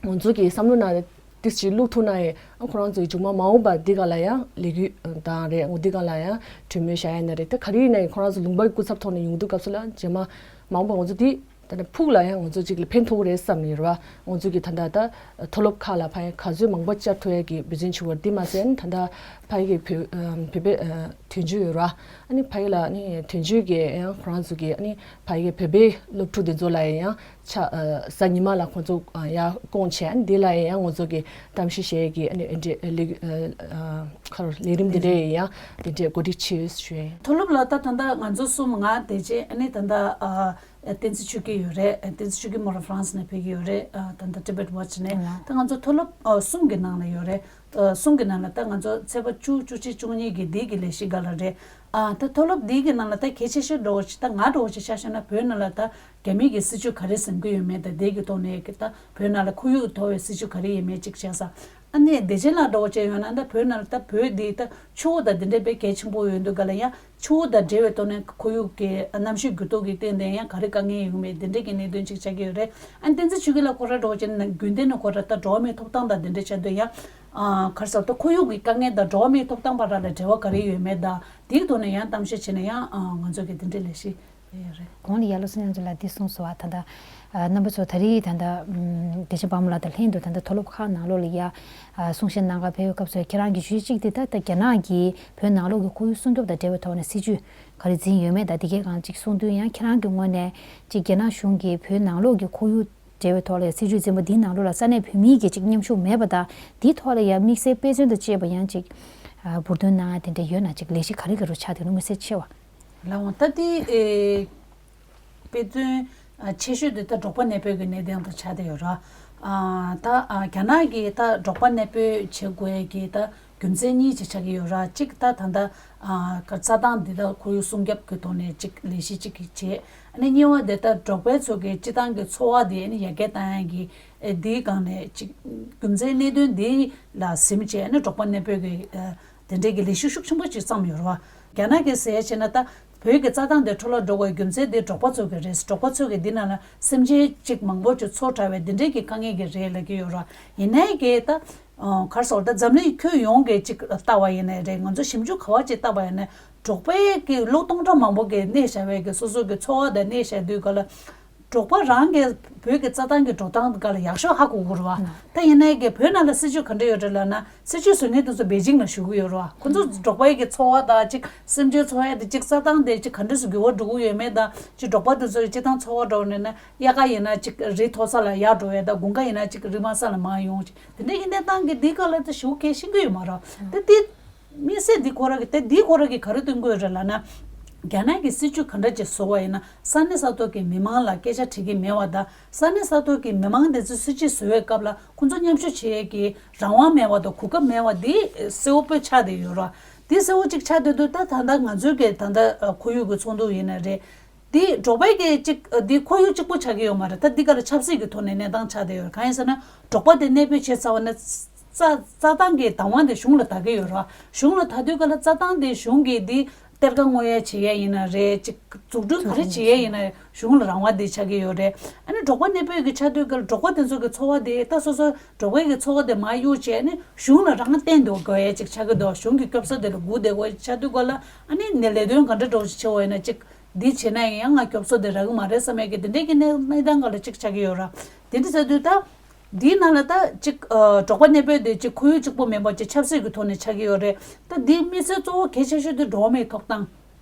ང་ཚོ་གི་བསམ་བློ་ནང་ལ་ ཏིག་ཅིག་བླུག་ཐུབ་ན་ཡང་ཁོ་རང་ཚོའི་མཇུག་མ་མ་འོངས་པ་འདི་ག་ལ་ཡང་ལས་འགུལ་དང་རེད། འོ་འདི་ག་ལ་ཡང་གྲོས་མོལ་བྱ་ཡ་ན་རེད། ད་ག་རེ་ཡིན་ན་ཡང་ཁོ་རང་ཚོ་ལུང་པའི་སྐུ་ཚབ་ཐོག་ནས་ཡོང་དུས་སྐབས་སུ་ལ་རྗེས་མ་མ་འོངས་པ་ང་ཚོ་འདི་ད་ནི་ཕུགས་ལ་ཡང་ང་ཚོ་ཅིག་ལ་ཕན་ཐོགས་རེད་བསམ་ཡོད་ར། ང་ཚོ་གི་ད་ལྟ་ད་མཐོ་སློབ་ཁག་ལ་ཕ་ཡང་ག་ཚོད་མང་པོ་བཅར་ཐུབ་ཡ་གི་འབད་བརྩོན་བྱེད་པ་འདི་མ་ཟད་ད་ལྟ་ཕ་ཡི་གི་བོད་ཨ་བོད་པའི་ཨ་དོན་གཅོད་ཡོད་ར། ཨ་ནི་ཕ་ཡི་ལ་ཨ་ནི་དོན་གཅོད་ཀྱི་ཡང་ཁོ་རང་ཚོ་གི་ཨ་ནི་ཕ་ཡི་གི་བོད་པའི་སློབ་ཕྲུག་འདི་ཚོ་ལ་ཡང་ཆ་ཨ་གཟའ་ཉི་མ་ལ་ཁོང་ཚོ་ཨ་ཡར་བསྐོངས་བྱས། ཨ་ནི་འདི་ལ་ཡང་ང་ཚོ་གི་གཏམ་བཤད་བྱེད་ཡས་ཀྱི་ཨ་ནི་ཨ་འདྲེ་ལས་ཨ་ཁ་རོ་ལས་རིམ་འདི་འདྲ་ཡང་འདི་འདྲས་གོ་སྒྲིག་བྱས་ཡོད་ཞུ་ཡས། མཐོ་སློབ་ལ་ད་ད་ལྟ་ང་ཚོ་གསུམ་ང་བདེ་ཆེན་ཨ་ནི་ད་ལྟ་ཨ་བསྟན་འཛིན་ཆོས་སྐྱིད་ཡོད་རེད། བསྟན་འཛིན་ཆོས་སྐྱིད་མོ་ར་ཧྥ་རན་སི་ནས་ཕེབས་ཀྱི་ཡོད་རེད། ཨ་ད་ལྟ་Tibet Watch་ནས། ལགས། ད་ང་ཚོ་མཐོ་སློབ་ཨ་གསུམ་གྱི་ནང་ལ་ཡོད་རེད། ཨ་གསུམ་གྱི་ནང་ལ་ད་ང་ཚོ་ཚེས་པ་བཅུ་བཅུ་གཅིག་བཅུ་གཉིས་ཀྱི་འདི་གི་ལས་གཞི་སྒང་ལ་རེད། ཨ་ད་མཐོ་སློབ་འདི་གི་ནང་ལ་ད་གལ་ཆེ་ཤོས་འགྲོ་བ་ཅིག་ད་ང་འགྲོ་བ་ཅིག་ཆ་བཞག་ན་བོད་ནང་ལ་ད་རྒྱ་མི་གི་སྲིད་བྱུས་ག་རེ་འཛིན་གྱི་ཡོད་མེད་དང་དེ་གི་ཐོག་ནས་ཀྱི་ད་བོད་ནང་ལ་ཁོར་ཡུག་དོར་བའི་སྲིད་བྱུས་ག་རེ་ཡོད་མེད་ཅིག་བྱས་ཙང་། ཨ་ནི་བདེ་ཆེན་ལགས་འགྲོ་བ་ཅིག་ཡོང་ན་ད་བོད་ནང་ལ་ད་བོད་འདི་ད་ཆུ་བོ་དང་འདི་འདྲའི་དཔེ་གལ་ཆེན་པོ་ཡོད་འདུག་ག་ལ། ཡང་ཆུ་བོ་དང་འབྲེལ་བའི་ཐོག་ནས་ཁོར་ཡུག་གི་གནམ་གཤིས་འགྱུར་ལྡོག་གི་སྟེང་ནས་ཡང་ག་རེ་དཀའ་ངལ་ཡོང་མེད་འདི་འདྲའི་གི་གནད་དོན་ཅིག་ཆགས་ཀྱི་ཡོད་རེད། ཨ་ནི་བསྟན་འཛིན་ཆོས་སྐྱིད་ལགས་ཁོ་རང་འགྲོ་བ་ཅིག་ན་རྒྱུན་ལྡན་ནས་ཁོ་རང་ད་འགྲོ་བ་མིའི་ཐོབ་ཐང་དང་འདི་འདྲའི་ཆེད་དུ་ཡང་ཨ་ག་རེ་ཟེར་ད་ཁོར་ཡུག་གི་དཀའ་ངལ་དང་འགྲོ་བ་མིའི་ཐོབ་ཐང་བར་ལ་འབྲེལ་བ་ག་རེ་ཡོད་མེད་དང་དེའི་ཐོག་ནས་ཡང་གཏམ་བཤད་བྱས་ན་ཡང་ཨ་ང་ཚོ་གི་འདི་འདྲའི་ལས་གཞི། ཡོད་རེད། གོང་ལ་ཡར་ལོ་སུ་ཉང་ཚོ་ལ་འདི་གསུངས་སོང་བ། ད་ལྟ་ཨ་རྣམ་པ་ཚོ་ད་རེས་ད་ལྟ་ཨམ་བདེ་ཆེན་དཔལ་མོ་ལགས་དང་ལྷན་དུ་ད་ལྟ་མཐོ་སློབ་ཁག་ནང་ལོགས་ལ་ཡ་ཨ་གསུང་བཤད་གནང་ག་ཕེབས་ཡོད་སྐབས་སུ་ཁྱེད་རང་གི་ཞུ་ཡིག་ཅིག་དེ་ད་ལྟ་རྒྱ་ནག་གིས་བོད་ནང་ལོགས་ཀྱི་ཁོར་ཡུག་སྲུང་སྐྱོབ་དང་འབྲེལ་བའི་ཐོག་ནས་སྲིད་ཇུས་ག་རེ་འཛིན་ཡོད་མེད་དང་དེ་གའི་སྒང་ཅིག་གསུང་དུས། ཡང་ཁྱེད་རང་གི་ངོས་ནས་ཅིག་རྒྱ་ནག་གཞུང་གིས་བོད་ནང་ལོགས་ཀྱི་ཁོར་ཡུག་འབྲེལ་བའི་ཐོག་ལ་སྲིད་ཇུས་འཛིན་པ་འདིའི་ནང་ལོགས་ལ་ས་གནས་བོད་མིའི་གི་ཅིག་མཉམ་ཞུགས་མེད་པ་དང་འདིའི་ཐོག་ལ་ཡང་དམིགས་བསལ་དཔེ་མཚོན་དང་བཅས་པ་ཡང་ཅིག་ཨ་འབུར་འདོན་གནང་ཡ་དེ་འདྲ་ཡོད་ན་ཅིག་ལས་གཞི་ག་རེ་ག་རེ་ཆགས་བསྡད་ན་མངོན་གསལ་ཆེ་བ། ལགས་འོང་། ད་དེ་ཨེ་དཔེ་མཚོན་ཨ་ཆེ་ཤོས་དེ་ད་འབྲོག་པ་གནས་སྤོས་ཀྱི་གནད་དོན་དང་ཆགས་བསྡད་ཡོད་ར། ཨ་ད་ཨ་རྒྱ་ནག་གིས་ད་འབྲོག་པ་གནས་སྤོས་བྱེད་དགོས་ཀྱི་ད་རྒྱུ་མཚན་གཉིས་ཅིག་ཆགས་ཀྱི་ཡོད་ར། གཅིག་ད་ད་ལྟ་ཨ་ག་རྩྭ་ཐང་འདི་ད་ཁོར་ཡུག་སྲུང་སྐྱོབ་ཀྱི་ཐོག་ནས་གཅིག་ལས་གཞི་གཅིག་གིས་བྱས། ཨ་ནི་གཉིས་པ་དེ་ད་འབྲོག་པའི་ཚོ་གི་སྤྱི་བཏང་གི་འཚོ་བ་དེ་ཨ་ནི་ཡར་རྒྱས་བཏང་ཡ་གི་ཨེ་འདིའི་སྒང་ནས་གཅིག་རྒྱུ་མཚན་གནད་དོན་འདི་ལ་གཟིམ་བྱས་ཨ་ནི་འབྲོག་པ་གནས་སྤོས་ཀྱི་ཨ་དེ་འདྲའི་གི་ལས་གཞི་ཤུགས་ཆེན་པོ་ཅིག་བརྩམས་ཡོད་རེད་བ། རྒྱ་ནག་གིས་ཟེར་བྱས་ན་ད་བོད་ཀྱི་རྩྭ་ཐང་དེ་འཕྲོ་བརླག་འགྲོ་དགོས་རྒྱུ་མཚན་དེ་འབྲོག་པ་ཚོ་གི་རེད། འབྲོག་པ་ཚོ་གི་འདི་ནང་ལ་སེམས་ཅན་ཅིག་མང་པོ་ཅིག་འཚོ་དྲགས་པའི་འདི་འདྲའི་གི་དཀའ་ངལ་གི་རེད་ལབ་ཀྱི་ཡོད་རེད་བ། ཡིན་ནའི་གི་ད་ཨ་ག་རེ་ཟེར་ད་འཛམ་གླིང་ཁྱོན་ཡོངས་ཀྱི་ཅིག་ལྟ་བ་ཡིན་ནའི་རེད། ང་ཚོ་ཞིབ་འཇུག་ག་བ་ཅིག་བལྟས་པ་ཡིན་ནའི་འབྲོག་པའི་གི་ལོ་སྟོང་ཕྲག་མང་པོ་གི་གནས་བཞག་པའི་གི་སོ་སོ་གི་འཚོ་བ་དང་གནས་བཞག་དུས་ག་ལ། འབྲོག་པ་རང་གི་བོད་ཀྱི་རྩྭ་ཐང་གི་འགྲོ་སྟངས་སྒང་ལ་ཡག་ཤོས་ཧ་གོ་གི་རེད་བ། ད་ཡིན་ནའི་གི་བོད་ནང་ལ་སྲིད་ཇུས་ག་འདྲ་ཡོད་རེད་ལབ་ན། སྲིད་ཇུས་བཟོ་མཁན་དེ་ཚོ་པེ་ཅིང་ལ་བཞུགས་ཀྱི་ཡོད་རེད་བ། ཁོ་ཚོ་འབྲོག་པའི་གི་འཚོ་བ་དང་ཅིག་སེམས་ཅན་འཚོ་ཡ་དེ་ཅིག་རྩྭ་ཐང་དེ་ཅིག་ག་འདྲ་སེ་འགྱུར་བ་འགྲོ་གི་ཡོད་མེད་དང་། ཅིག་འབྲོག་པ་དེ་ཚོ་གི་སྤྱིར་བཏང་འཚོ་བ་འགྲོ་ནས་ན་དབྱར་ཁ་ཡིན་ན་ཅིག་རི་མཐོ་ས་ལ་ཡར་འགྲོ་ཡ་དང་། དགུན་ཁ་ཡིན་ན་ཅིག་རི་དམའ་ས་ལ་མར་ཡོང་། ཅིག་དེ་འདྲ་གི་གནས་སྟངས་གི་འདི་སྒང་ལ་ད་ཞེ་པོ་གལ་ཤེས་ཀྱི་ཡོད་མ་རེད་བ། ད་དེ། དམིགས་བསལ་འདི་ཁོ་རང་གི་དེ་འདི་ཁོ་རང་གི་ག་རེ་སྟོན་གྱི་ཡོད་རེད་ལབ་ན། རྒྱ་ནག་གི་སྲིད་ཇུས་ག་འདྲ་ཅིག་བཟོ་བ་ཡིན་ན་ས་གནས་ས་ཐོག་གི་མི་མང་ལ་སྐད་ཆ་དྲི་གི་མེད་པ་དང་། ས་གནས་ས་ཐོག་གི་མི་མང་དེ་ཚོས་སྲིད་ཇུས་བཟོ་བའི་སྐབས་ལ་ཁོ་ཚོ་མཉམ་ཞུགས་བྱེད་ཡས་ཀྱི་རང་དབང་མེད་པ་དང་གོ་སྐབས་མེད་པ་འདི་གསལ་པོ་དཔེ་ཆགས་བསྡད་ཡོད་རེད། འདི་གསལ་པོ་ཅིག་ཆགས་བསྡད་དུས་ད་ད་ལྟ་ང་ཚོའི་གི་ད་ལྟ་ཁོར་ཡུག་གི་ཚོགས་འདུ་ཡིན་ན་རེད། འདི་འབྲོག་པའི་གི་གཅིག་འདི་ཁོར་ཡུག་གཅིག་པོ་ཆགས་ཀྱི་ཡོད་མ་རེད། ད་འདི་ག་ལ་ཆབ་སྲིད་ཀྱི་ཐོག་ནས་གནས་སྟངས་ཆགས་བསྡད་ཡོད་རེད། གང་ཡིན་ཟེར་ན་འབྲོག་པ་དེ་གནས་སྤོས་བྱས་ཚར་བ་ན་རྩ་རྩྭ་ཐང་གི་བདག་དབང་དེ་གཞུང་ལ་བདག་གི་ཡོད་རེད། གཞུང་ལ་བདག་དུས་ག་ལ་རྩྭ་ཐང་དེ་གཞུང་གིས་འདི་གཏེར་ཁ་སྔོག་ཡ་བྱེད་ཡ་ཡིན་ན་རེད། གཅིག་འཛུགས་སྐྲུན་ག་རེ་བྱེད་ཡ་ཡིན་ན་གཞུང་ལ་རང་དབང་དེ་ཆགས་ཀྱི་ཡོད་རེད། ཨ་ནི་འབྲོག་པ་གནས་སྤོས་ཀྱི་ཆགས་དུས་ག་ལ་འབྲོག་པ་དེ་ཚོ་གི་འཚོ་བ་དེ་ད་སོ་སོ་འབྲོག་པའི་གི་འཚོ་བ་དེ་མར་གཡུག་བྱས་ནས་གཞུང་ལ་རང་བརྟེན་དུ་དགོས་ཡ་ཅིག་ཆགས་ཀྱི་འདུག་གཞུང་གི་སྐྱོབ་གསོ་དེ་ལ་སྒུག་བསྡད་དགོས་ཆགས་དུས་ག་ལ། ཨ་ནི་ནས་ལས་དོན་ག་འདྲ་འདྲ་བོ་ཞིག་བྱེད་འོས་ན་ཅིག་འདི་བྱེད་ན་ཡང་ང་སྐྱོབ་གསོ་དེ་རག་གི་མ་རེད་བསམ་ཡས་ཀྱི་དེ་འདྲའི་གི་གནས་གནས་སྟངས་སྒང་ལ་ཅིག་ཆགས་ཀྱི་ཡོད་ར། དེ་འདྲ་ཟེར་དུས་ད་འདིའི་ནང་ལ་ད་ཅིག་ཨ་འབྲོག་པ་གནས་སྤོས་དེ་ཅིག་ཁོར་ཡུག་གཅིག་པོ་མིན་པ་ཅིག་ཆབ་སྲིད་ཀྱི་ཐོག་ནས་ཆགས་ཀྱི་ཡོད་རེད། ད་འདིའི་དམིགས་བསལ་གཙོ་བོ་གལ་ཆེ་ཤོས་དེ་འགྲོ་བ་མིའི་ཐོབ་ཐང་།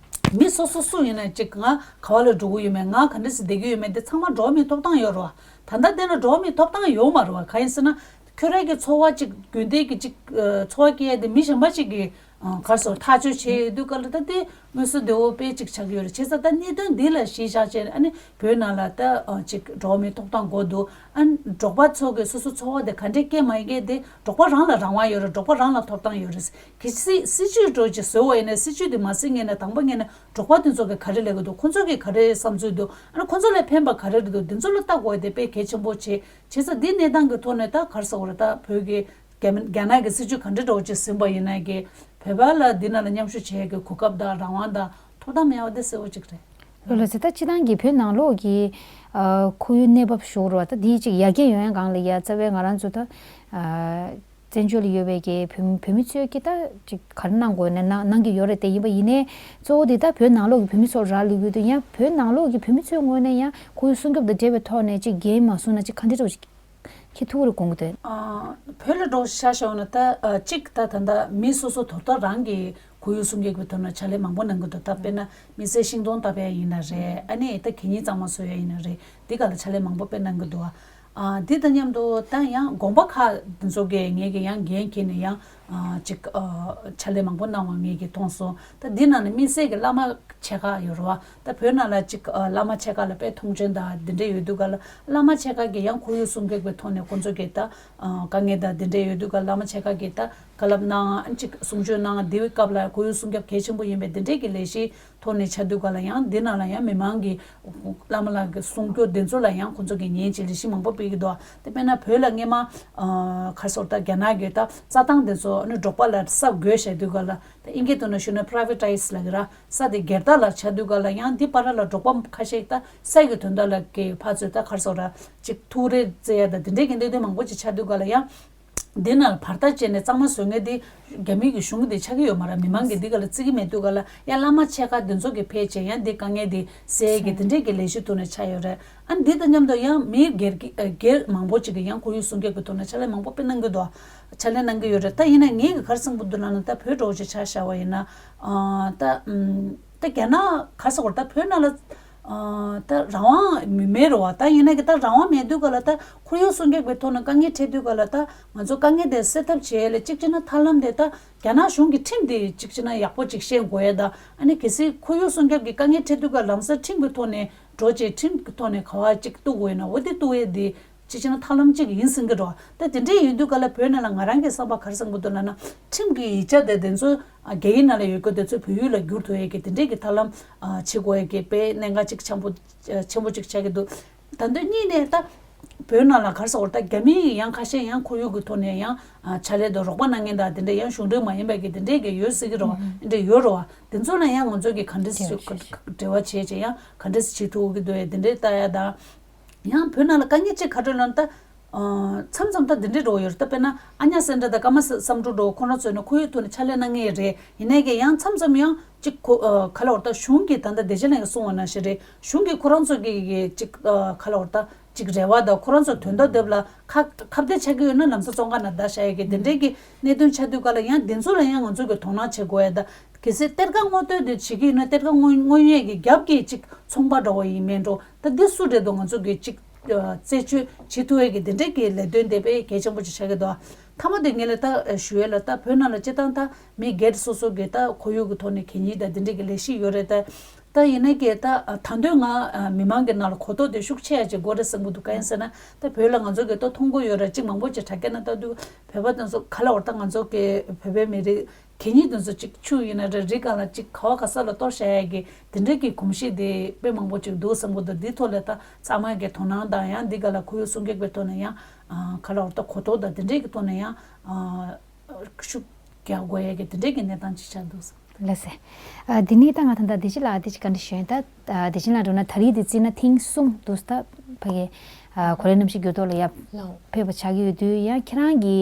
མི་སོ་སོ་སུ་ཡིན་ན་ཅིག་ང་ག་བ་ལ་འགྲོ་གི་ཡོད་མེད། ང་ག་འདྲ་སེ་བསྡད་ཀྱི་ཡོད་མེད་དེ་ཚང་མ་འགྲོ་བ་མིའི་ཐོབ་ཐང་ཡོད་རེད་བ། ད་ལྟ་བལྟས་ན་འགྲོ་བ་མིའི་ཐོབ་ཐང་ཡོད་མ་རེད་བ། གང་ཡིན་ཟེར་ན་ཁྱོད་རང་གི་འཚོ་བ་ཅིག་རྒྱུན་ལྡན་གྱི་ཅིག་ཨ་འཚོ་བ་སྐྱེལ་ཡ་དེ་མི་གཞན་པ་ཅིག་གིས་ཨ་ག་རེ་ཟེར་ཐག་གཅོད་བྱེད་ཡོད་དུས་ག་ལ་ད་དེ་དངོས་སུ་བདེ་བོ་དཔེ་ཅིག་ཆགས་ཀྱི་ཡོད་རེད། བྱས་ཙང་ད་གནད་དོན་འདི་ལ་གཞི་བཞག་བྱས་ཨ་ནི་བོད་ནང་ལ་ད་ཨ་ཅིག་འགྲོ་བ་མིའི་ཐོབ་ཐང་དགོས་འདུག་ཨ་ནི་འབྲོག་པ་ཚོ་གིས་སོ་སོ་འཚོ་བ་དེ་ག་འདྲས་སྐྱེལ་མ་སྐྱེལ་དེ་འབྲོག་པ་རང་ལ་རང་དབང་ཡོད་རེད། འབྲོག་པ་རང་ལ་ཐོབ་ཐང་ཡོད་རེད། གལ་སྲིད་སྲིད་ཇུས་འདྲ་ཅིག་བཟོས་པ་ཡིན་ན་སྲིད་ཇུས་དེ་མ་ཟིན་སྔོན་ནས་དང་པོ་སྔོན་ནས་འབྲོག་པ་དེ་ཚོ་གིས་ག་རེ་ལབ་ཀྱི་འདུག་ཁོ་ཚོ་གིས་ག་རེ་བསམ་ཚུལ་འདུག་ཨ་ནི་ཁོ་ཚོ་ལ་ཕན་པ་ག་རེ་རེད་འདུག་འདི་ཚོ་ལ་ལྟ་དགོས་དེ་དཔེ་གལ་ཆེན་པོ་བྱེད། བྱས་ཙང་འདི་གནས་སྟངས་ཀྱི་ཐོག་ནས་ད་ག་རེ་ཟེར་དགོས་རེད། ད་བོད་ཀྱི་རྒྱ་མི་རྒྱ་ནག་གི་སྲིད་ཇུས་ག་འདྲ་འདྲ་ཅིག་ཟིན་པ་ཡིན་ན་གི་བོད་པ་ལ་འདི་ནང་ལ་མཉམ་ཞུགས་བྱེད་ཡས་ཀྱི་གོ་སྐབས་དང་རང་དབང་དང་ཐོབ་ཐང་མེད་པ་དེ་གསལ་པོ་ཅིག་རེད། ལགས་སེ། ད་སྤྱིར་བཏང་གི་བོད་ནང་ལོགས་ཀྱི་ཨ་ཁོར་ཡུག་གནས་བབ་ཞུ་རོགས། ད་འདི་ཅིག་ཡར་རྒྱས་ཡོང་ཡ་སྒང་ལ་ཡ་རྩ་བའི་ང་རང་ཚོ་ད་ཨ་བཙན་བྱོལ་ལ་ཡོད་པའི་གི་བོད་བོད་མི་ཚོས་ཀྱི་ད་ཅིག་ག་རེ་གནང་དགོས་ནས་གནང་གནང་གི་ཡོད་རེད་དེ། ཡིན་པ་ཡིན་ནའི་གཙོ་བོ་འདི་ད་བོད་ནང་ལོགས་ཀྱི་བོད་མི་ཚོར་རག་ལས་ཀྱི་འདུག་ཡང་བོད་ནང་ལོགས་ཀྱི་བོད་མི་ཚོའི་ངོས་ནས་ཡང་ཁོར་ཡུག་སྲུང་སྐྱོབ་དང་འབྲེལ་བའི་ཐོག་ནས་ཅིག་འགན་མ་བཟུང་ན་ཅིག་ག་འདྲ་འདྲ་ཅིག་འཁྱེར་ཐུབ་ཀྱི་རེད་དགོངས་ཀྱི་འདུག་ཨ། བོད་ལ་འགྲོ་ཤ་ཤོག་ན་ད་ཨ་གཅིག་ད་ད་ལྟ་མི་སོ་སོ་དོ་བདག་རང་གི་ཁོར་ཡུག་སྲུང་སྐྱོབ་ཀྱི་ཐོག་ན་ཕྱག་ལས་མང་པོ་གནང་གི་འདུག་ད་དཔེར་ན་མི་སེར་ཤིང་སྡོང་བཏབ་ཡ་ཡིན་ན་རེད། ཨ་ནི་ད་གད་སྙིགས་གཙང་མ་བཟོ་ཡ་ཡིན་ན་རེད། འདི་ག་ལ་ཕྱག་ལས་མང་པོ་དཔེ་གནང་གི་འདུག་ཨ། འདི་དང་མཉམ་དུ་ད་ཡང་དགོན་པ་ཁག་འདི་ཚོ་གས་ངས་ཀྱི་ཡང་འགན་འཁྱེར་ནས་ཡང་ཨ་ཅིག་ཨ་ཕྱག་ལས་མང་པོ་གནང་བ་ངས་ཀྱི་མཐོང་སོང་། ད་འདི་ནང་ནས་དམིགས་བསལ་གྱི་བླ་མ་ཆེ་ཁག་ཡོད་རེད་བ། ད་བོད་ནང་ལ་ཅིག་ཨ་བླ་མ་ཆེ་ཁག་ལ་དཔེ་མཐོང་ཆེན་དང་འདི་འདྲས་ཡོད་དུས་ག་ལ་བླ་མ་ཆེ་ཁག་གིས་ཡང་ཁོར་ཡུག་སྲུང་སྐྱོབ་ཀྱི་ཐོག་ནས་ཁོང་ཚོ་གིས་ད་ཨ་དཀའ་ངལ་དང་འདི་འདྲས་ཡོད་དུས་ག་ལ་བླ་མ་ཆེ་ཁག་གིས་ད་བཀའ་སློབ་གནང་ཅིག་གསུང་ཆོས་གནང་། འདི་བའི་སྐབས་ལ་ཁོར་ཡུག་སྲུང་སྐྱོབ་གལ་ཆེན་པོ་ཡིན་པའི་འདི་འདྲས་ཀྱི་ལས་གཞི་ཐོག་ནས་ཆ་དུས་ག་ལ་ཡང་འདི་ནང་ལ་ཡང་མི་མང་གི་བླ་མ་ལགས་ཀྱི་གསུང་སྐྱོར་འདི་ཚོ་ལ་ཡང་ཁོང་ཚོ་གིས་ཉན་ཅིག་ལས་གཞི་མང་པོ་སྤེལ་གྱི་འདུག་དེ་དཔེར་ན་བོད་ལ་སྔས་མ་ཨ་ག་རེ་ཟེར་ད་རྒྱ་ནག་གི་ད་རྩྭ་ཐང་འདི་ཚོ་ཨ་ནི་འབྲོག་པ་ལ་ས་བགོས་བཞག་དུས་ག་ལ་ད་ཨིན་སྐད་ཐོག་ནས་ཞུས་ན་པ་རའི་ཝེ་ཊའི་ཛི་ལབ་ཀྱི་ར། ས་དེ་སྒེར་བདག་ལ་ཆ་དུས་ག་ལ་ཡང་འདི་བར་ལ་འབྲོག་པ་ཁ་ཤས་ད་ས་ཡི་དོན་དག་ལ་གི་ཕར་ཚུར་ད་ག་རེ་ཟེར་ར་ཅིག་ཐུག་རེ་རྩེ་ཡ་ད་འདི་འདྲས་ཀྱི་གནད་དོན་མང་པོ་ཅིག་ཆགས་དུས་ག་ལ་ཡང་། འདི་ནང་ལ་བར་ཐག་བཅད་ནས་གཙང་མ་བཟོ་མཁན་དེ་རྒྱ་མི་གི་གཞུང་དེ་ཆགས་ཀྱི་ཡོད་མ་རེད། མི་མང་གིས་འདི་ག་ལ་བརྩི་གི་མེད་དུས་ག་ལ་ཡང་བླ་མ་ཆེ་ཁག་འདི་ཚོ་གིས་ཕེབས་བྱས་ཡང་འདི་དཀའ་ངལ་འདི་སེལ་གི་འདི་འདྲས་ཀྱི་ལས་གཞི་ཐོག་ནས་ཆགས་ཡོད་རེད། ཨ་འདི་དང་མཉམ་དུ་ཡང་མི་སྒེར་གྱི་ཨ་སྒེར་མང་པོ་ཅིག་གིས་ཡང་ཁོར་ཡུག་སྲུང་སྐྱོབ་ཀྱི་ཐོག་ནས་ཕྱག་ལས་མང་པོ་དཔེ་གནང་གི་འདུག་ཕྱག་ལས་གནང་གི་ཡོད་རེད། ད་ཡིན་ན་ངས་གི་ག་རེ་བསམ་གི་འདུག་ལབ་ན་ད་བོད་འདྲ་བོ་ཅིག་ཆ་བཞག་པ་ཡིན་ན་ཨ་ད་ཨམ་ད་རྒྱ་ནག་ག་རེ་ཟེར་དགོས་རེད། ད་བོད་ནང་ལ། ཨ་ད་རང་དབང་མེད་རེད་བ། ད་ཡིན་ན་གི་ད་རང་དབང་མེད་དུས་ག་ལ་ད་ཁོར་ཡུག་སྲུང་སྐྱོབ་ཀྱི་ཐོག་ནས་དཀའ་ངལ་འཕྲད་དུས་ག་ལ་ད་ང་ཚོ་དཀའ་ངལ་དེ་སེལ་ཐབས་བྱེད་ཡ་ལ་གཅིག་བྱས་ན་ཐབས་ལམ་དེ་ད་རྒྱ་ནག་གཞུང་གི་ཁྲིམས་དེ་གཅིག་བྱས་ན་ཡག་པོ་ཅིག་ཤེས་དགོས་ཡ། ད་ཨ་ནི་གལ་སྲིད་ཁོར་ཡུག་སྲུང་སྐྱོབ་ཀྱི་དཀའ་ངལ་འཕྲད་དུས་ག་ལམ་སང་ཁྲིམས་ཀྱི་ཐོག་ནས་འགྲོ་བྱས་ཁྲིམས་ཀྱི་ཐོག་ནས་ག་བ་ཅིག་གཏུག་དགོས་ཡོད་ན་འོ་དེ་གཏུག་ཡ་དེ་གཅིག་བྱས་ན་ཐབས་ལམ་གཅིག་ཡིན་ཟིན་གི་འགྲོ། ད་དེ་འདྲས་ཡིན་དུས་ག་ལ་བོད་ནང་ལ་ང་རང་གི་བསམ་པ་ག་རེ་བསམ་གི་འདུག་ལབ་ན་ཁྲིམས་ཀྱི་ཡིག་ཆ་དེ་དེ་ཚོ་ཨ་རྒྱ་ཡིག་ནང་ལ་ཡོད་རྒྱུ་དེ་ཚོ་བོད་ཡིག་ལ་བསྒྱུར་ཐུབ་ཡས་ཀྱི་དེ་འདྲས་ཀྱི་ཐབས་ལམ་ཨ་བྱེད་དགོས་ཡས་ཀྱི་དཔེ་གནད་འགག་ཅིག་ཆེན་པོ་ཨ་ཆེན་པོ་ཅིག་ཆགས་ཀྱི་འདུག་ད་དོན་གཉིས་ནས་ད་བོད་ནང་ལ་ག་རེ་ཟེར་དགོས་རེད། ད་རྒྱ་མི་ཡང་ཁ་ཤས་ཡང་ཁོར་ཡུག་གི་ཐོག་ནས་ཡང་ཨ་ཕྱག་ལས་དང་རོགས་པ་གནང་མཁན་དང་དེ་འདྲས་ཡང་གཞུང་འབྲེལ་མ་ཡིན་པའི་གི་དེ་འདྲས་ཀྱི་ཡོད་སྲིད་ཀྱི་རེད་བ། ཨ་དེ་འདྲས་ཡོད་རེད་བ། དེ་ཚོ་ལ་ཡང་ང་ཚོ་གི་ག་འདྲས་འབྲེལ་བ་བྱས་བྱས་ཡང་ག་འདྲས་བྱེད་ཐུབ་ཀྱི་འདུག་ཡ་དེ་འདྲས་ལྟ་ཡ་དང་། ཡང་བོད་ནང་ལ་དཀའ་ངལ་གཅིག་ག་རེ་ལབ་ན་ད། ཨ་མཚམས་མཚམས་ད་འདི་འདྲའི་འགྲོ་ཡོད་རེད། ད་དཔེར་ན་ཨ་ཉག་སེ་འདྲ་དང་ཀརྨ་བསམ་གྲུབ་འདྲ་ཁོ་རང་ཚོ་ནི་ཁོར་ཡུག་ཐོག་ནས་ཕྱག་ལས་གནང་ངེས་རེད། ཡིན་ནའི་གི་ཡང་མཚམས་མཚམས་ཡང་གཅིག་ཁོ་ཨ་ག་ལ་བར་ད་གཞུང་གི་ད་ལྟ་བདེ་ཆེན་ལགས་ཀྱིས་གསུངས་པ་ནང་བཞིན་རེད། གཞུང་གི་ཁོ་རང་ཚོ་གི་གི་གཅིག་ཨ་ག་ལ་བར་ད་གཅིག་རེ་བ་དང་ཁོ་རང་ཚོ་དོན་དག་འདེབས་ལ་ཁ་ཁ་གཏད་ཆགས་ཀྱི་ཡོད་ན་ལམ་སང་བཙོན་ཁང་ནང་བསྡད་བཞག་ཡས་ཀྱི་དེ་འདྲའི་གི་གནད་དོན་ཆགས་དུས་ག་ལ་ཡང་དེ་ཚོ་ལ་ཡང་ང་ཚོ་གི་དོ་སྣང་བྱེད་དགོས་ཡ་ད། གལ་སྲིད་གཏེར་ཁ་སྔོག་འདོན་དེ་བྱེད་ཀྱི་ཡོད་ན་གཏེར་ཁ་སྔོག་སྔོག་ཡས་ཀྱི་རྒྱབ་ཀྱི་གཅིག་ཚོང་པ་འདྲ་བོ་ཡིན་མིན་འགྲོ། ད་འདི་སུ་རེད་འདུག་ང་ཚོ་གི་གཅིག་ཨ་རྩད་གཅོད་བྱེད་ཐུབ་ཡས་ཀྱི་དེ་འདྲས་ཀྱི་ལས་དོན་དེ་དཔེ་གལ་ཆེན་པོ་ཅིག་ཆགས་ཀྱི་འདུག་ཐ་མ་དེ་ངས་ལ་ད་ཨ་ཞུ་ཡས་ལ་ད་བོད་ནང་ལ་སྤྱིར་བཏང་ད་མི་སྒེར་སོ་སོ་གི་ད་ཁོར་ཡུག་གི་ཐོག་ནས་གད་སྙིགས་དང་དེ་འདྲས་ཀྱི་ལས་གཞི་ཡོད་རེད་ད། ད་ཡིན་ན་གི་ད་ཨ་ད་དུང་ང་ཨ་མི་མང་གི་ནང་ལ་གོ་རྟོགས་དེ་ཤུགས་ཆེ་ཡ་ཅིག་དགོས་རེད་བསམ་གྱི་འདུག་གང་ཡིན་ཟེར་ན་ད་བོད་ལ་ང་ཚོ་གི་ད་མཐོང་གི་ཡོད་རེད། གཅིག་མང་པོ་ཅིག་དྲ་རྒྱ་ནང་ལྟ་དུས་བོད་པ་དེ་ཚོ་ག་ལ་བར་ད་ང་ཚོ་གི་བོད་པའི་མི་རིགས་གད་སྙིགས་དེ་ཚོ་གཅིག་ཆུ་ཡིན་ན་རེད། རི་སྒང་ལ་གཅིག་ག་བ་ག་ས་ལ་གཏོར་བཞག་ཡ་གི་དེ་འདྲའི་གི་གོམས་གཤིས་དེ་དཔེ་མང་པོ་གཅིག་འདུག་བསམ་གྱི་འདུག་འདི་ཐོག་ལ་ད་ཚང་མ་གི་དོ་སྣང་དང་ཡང་འདི་ག་ལ་ཁོར་ཡུག་སྲུང་སྐྱོབ་ཀྱི་ཐོག་ནས་ཡང་ཨ་ག་ལ་བར་ད་གོ་རྟོགས་དང་དེ་འདྲའི་གི་ཐོག་ནས་ཡང་ཨ་ཤུགས་རྒྱག་དགོས་ཡ་གི་དེ་འདྲའི་གི་གནས་སྟངས་ཅིག་ཆགས་འདུག་བསམ། ལགས་སེ། ཨ་འདི་ནས་ད་ང་ད་ལྟ་བདེ་ཆེན་ལགས་དེ་ཅིག་བཀའ་འདྲི་ཞུ་ཡིན། ད་ཨ་བདེ་ཆེན་ལགས་འགྲོ་ན་ད་རེས་དེ་བརྩིས་ན་ཐེངས་གསུམ་འདུག་ད་ཕ་གི་ཨ་གོ་ལའི་གནམ་གཤིས་འགྱུར་ལྡོག་ལ་ཡ་ཕེབས་པ་ཆགས་ཀྱི་ཡོད་དུས་ཡང་ཁྱེད་རང་གི་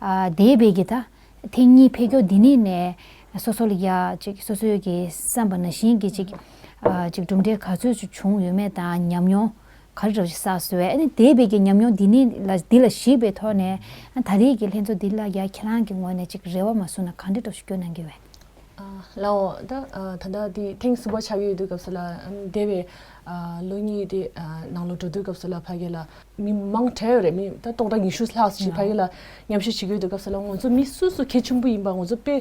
ཨ་འདས་པའི་གི་ད། ཐེངས་གཉིས་ཕེབས་སྐྱོར་འདི་ནས་ནས་སོ་སོ་ལ་ཡ་ཅིག་སོ་སོའི་གི་བསམ་པ་ནང་བཞིན་གྱི་ཅིག་ཨ་ཅིག་གྲུབ་འབྲས་ག་ཚོད་ཅིག་བྱུང་ཡོད་མེད་དང་ཉམས་མྱོང་ག་རེ་འདྲ་ཞིག་བསགས་སོང་བས། ཨ་ནི་འདས་པའི་གི་ཉམས་མྱོང་འདི་ནས་ལ་འདི་ལ་གཞིགས་པའི་ཐོག་ནས་ཨ་ད་རེས་ཀྱི་ལྷན་ཚོགས་འདི་ལ་ཡ་ཁྱེད་རང་གི་ངོས་ནས་ཅིག་རེ་བ་མ་བཟུང་ན་ག་འདྲ་འདྲ་ཞིག་བསྐྱོན་གནང་གི་ཡོད། ཨ་ལའོ་ད་ཨ་ད་ལྟ་འདི་ཐེངས་གསུམ་པ་ཆགས་ཀྱི་ཡོད་དུས་སྐབས་སུ་ལ་ཨམ་འདས་པའི་ཨ་ལོ་གཉིས་དེ་ཨ་ནང་ལོགས་འགྲོ་དུས་སྐབས་སུ་ལ་ཕ་གི་ལ་མི་མང་དྲགས་ཡོད་རེད། མི་ད་སྟོང་ཕྲག་ཉི་ཤུ་ལྷག་ཞིག་ཕ་གི་ལ་མཉམ་ཞུགས་བྱེད་ཀྱི་ཡོད་དུས་སྐབས་སུ་ལ་ང་ཚོ་མི་སུ་སུ་གལ་ཆེན་པོ་ཡིན་པ་ང་ཚོ་དཔེ་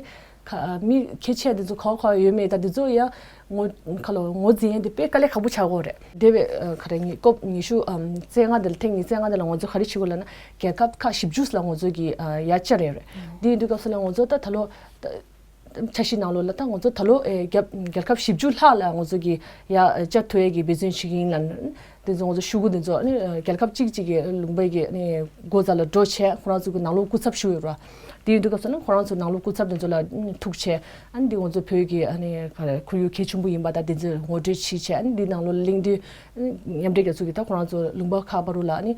ཁ་མི་གལ་ཆེ་དེ་ཚོ་ག་བ་ག་བ་ཡོད་མེད་ད་དེ་ཚོ་ཡ་ངོ་ཁ་ལོ་ངོ་འཛིན་ཡ་དེ་དཔེ་དཀའ་ལས་ཁག་པོ་ཆགས་ཀྱི་ཡོད་རེད། འདས་པའི་ཨ་ག་རེ་ཉི་སྐབས་ཉི་ཤུ་ཨམ་རྩ་ལྔ་དེ་ལ་ཐེངས་ཉི་ཤུ་རྩ་ལྔ་དེ་ལ་ང་ཚོ་ག་རེ་བྱེད་དགོས་ལབ་ན་རྒྱལ་ཁབ་ཁག་བཞི་བཅུ་ལ་ང་ཚོ་གི་ཨ་ཡ་བཅར་ཡོད་རེད། དེ་ཡིན་དུས་སྐབས་སུ་ལ་ང་ཚོ་ད་ད་ལོ་ད། འཆར་གཞི་ནང་ལོགས་ལ་ད་ང་ཚོ་ད་ལོ་ཨེ་རྒྱབ་རྒྱལ་ཁབ་བཞི་བཅུ་ལྷག་ལ་ང་ཚོ་གི་ཡ་བཅར་ཐུབ་ཡས་ཀྱི་འབད་བརྩོན་བྱེད་ཀྱི་ཡིན་ལ། དེ་ཚོ་ང་ཚོ་ཤོག་གུ་དེ་ཚོ་ཨ་ནི་རྒྱལ་ཁབ་གཅིག་གཅིག་གི་ལུང་པའི་གི་ཨ་ནི་སྒོ་རྩ་ལ་འགྲོ་བྱས་ཁོ་རང་ཚོ་གི་ནང་ལོགས་སྐུ་ཚབ་ཞུ་ཡོད་ར། དེ་ཡིན་དུས་སྐབས་སུ་ནི་ཁོ་རང་ཚོ་ནང་ལོགས་སྐུ་ཚབ་དེ་ཚོ་ལ་ཐུག་བྱས་ཨ་ནི་དེ་ང་ཚོ་བོད་ཀྱི་ཨ་ནི་ག་རེ་ཁོར་ཡུག་གལ་ཆེན་པོ་ཡིན་པ་དང་དེ་ཚོ་ངོ་སྤྲོད་བྱས་བྱས་ཨ་ནི་དེ་ནང་ལོགས་གླེང་དུས་ཨ་ནི་མཉམ་འབྲེལ་རྒྱལ་ཚོགས་ཀྱི་ད་ཁོ་རང་ཚོ་ལུང་པ་ཁག་བར་དུ་ལ་ཨ་ནི་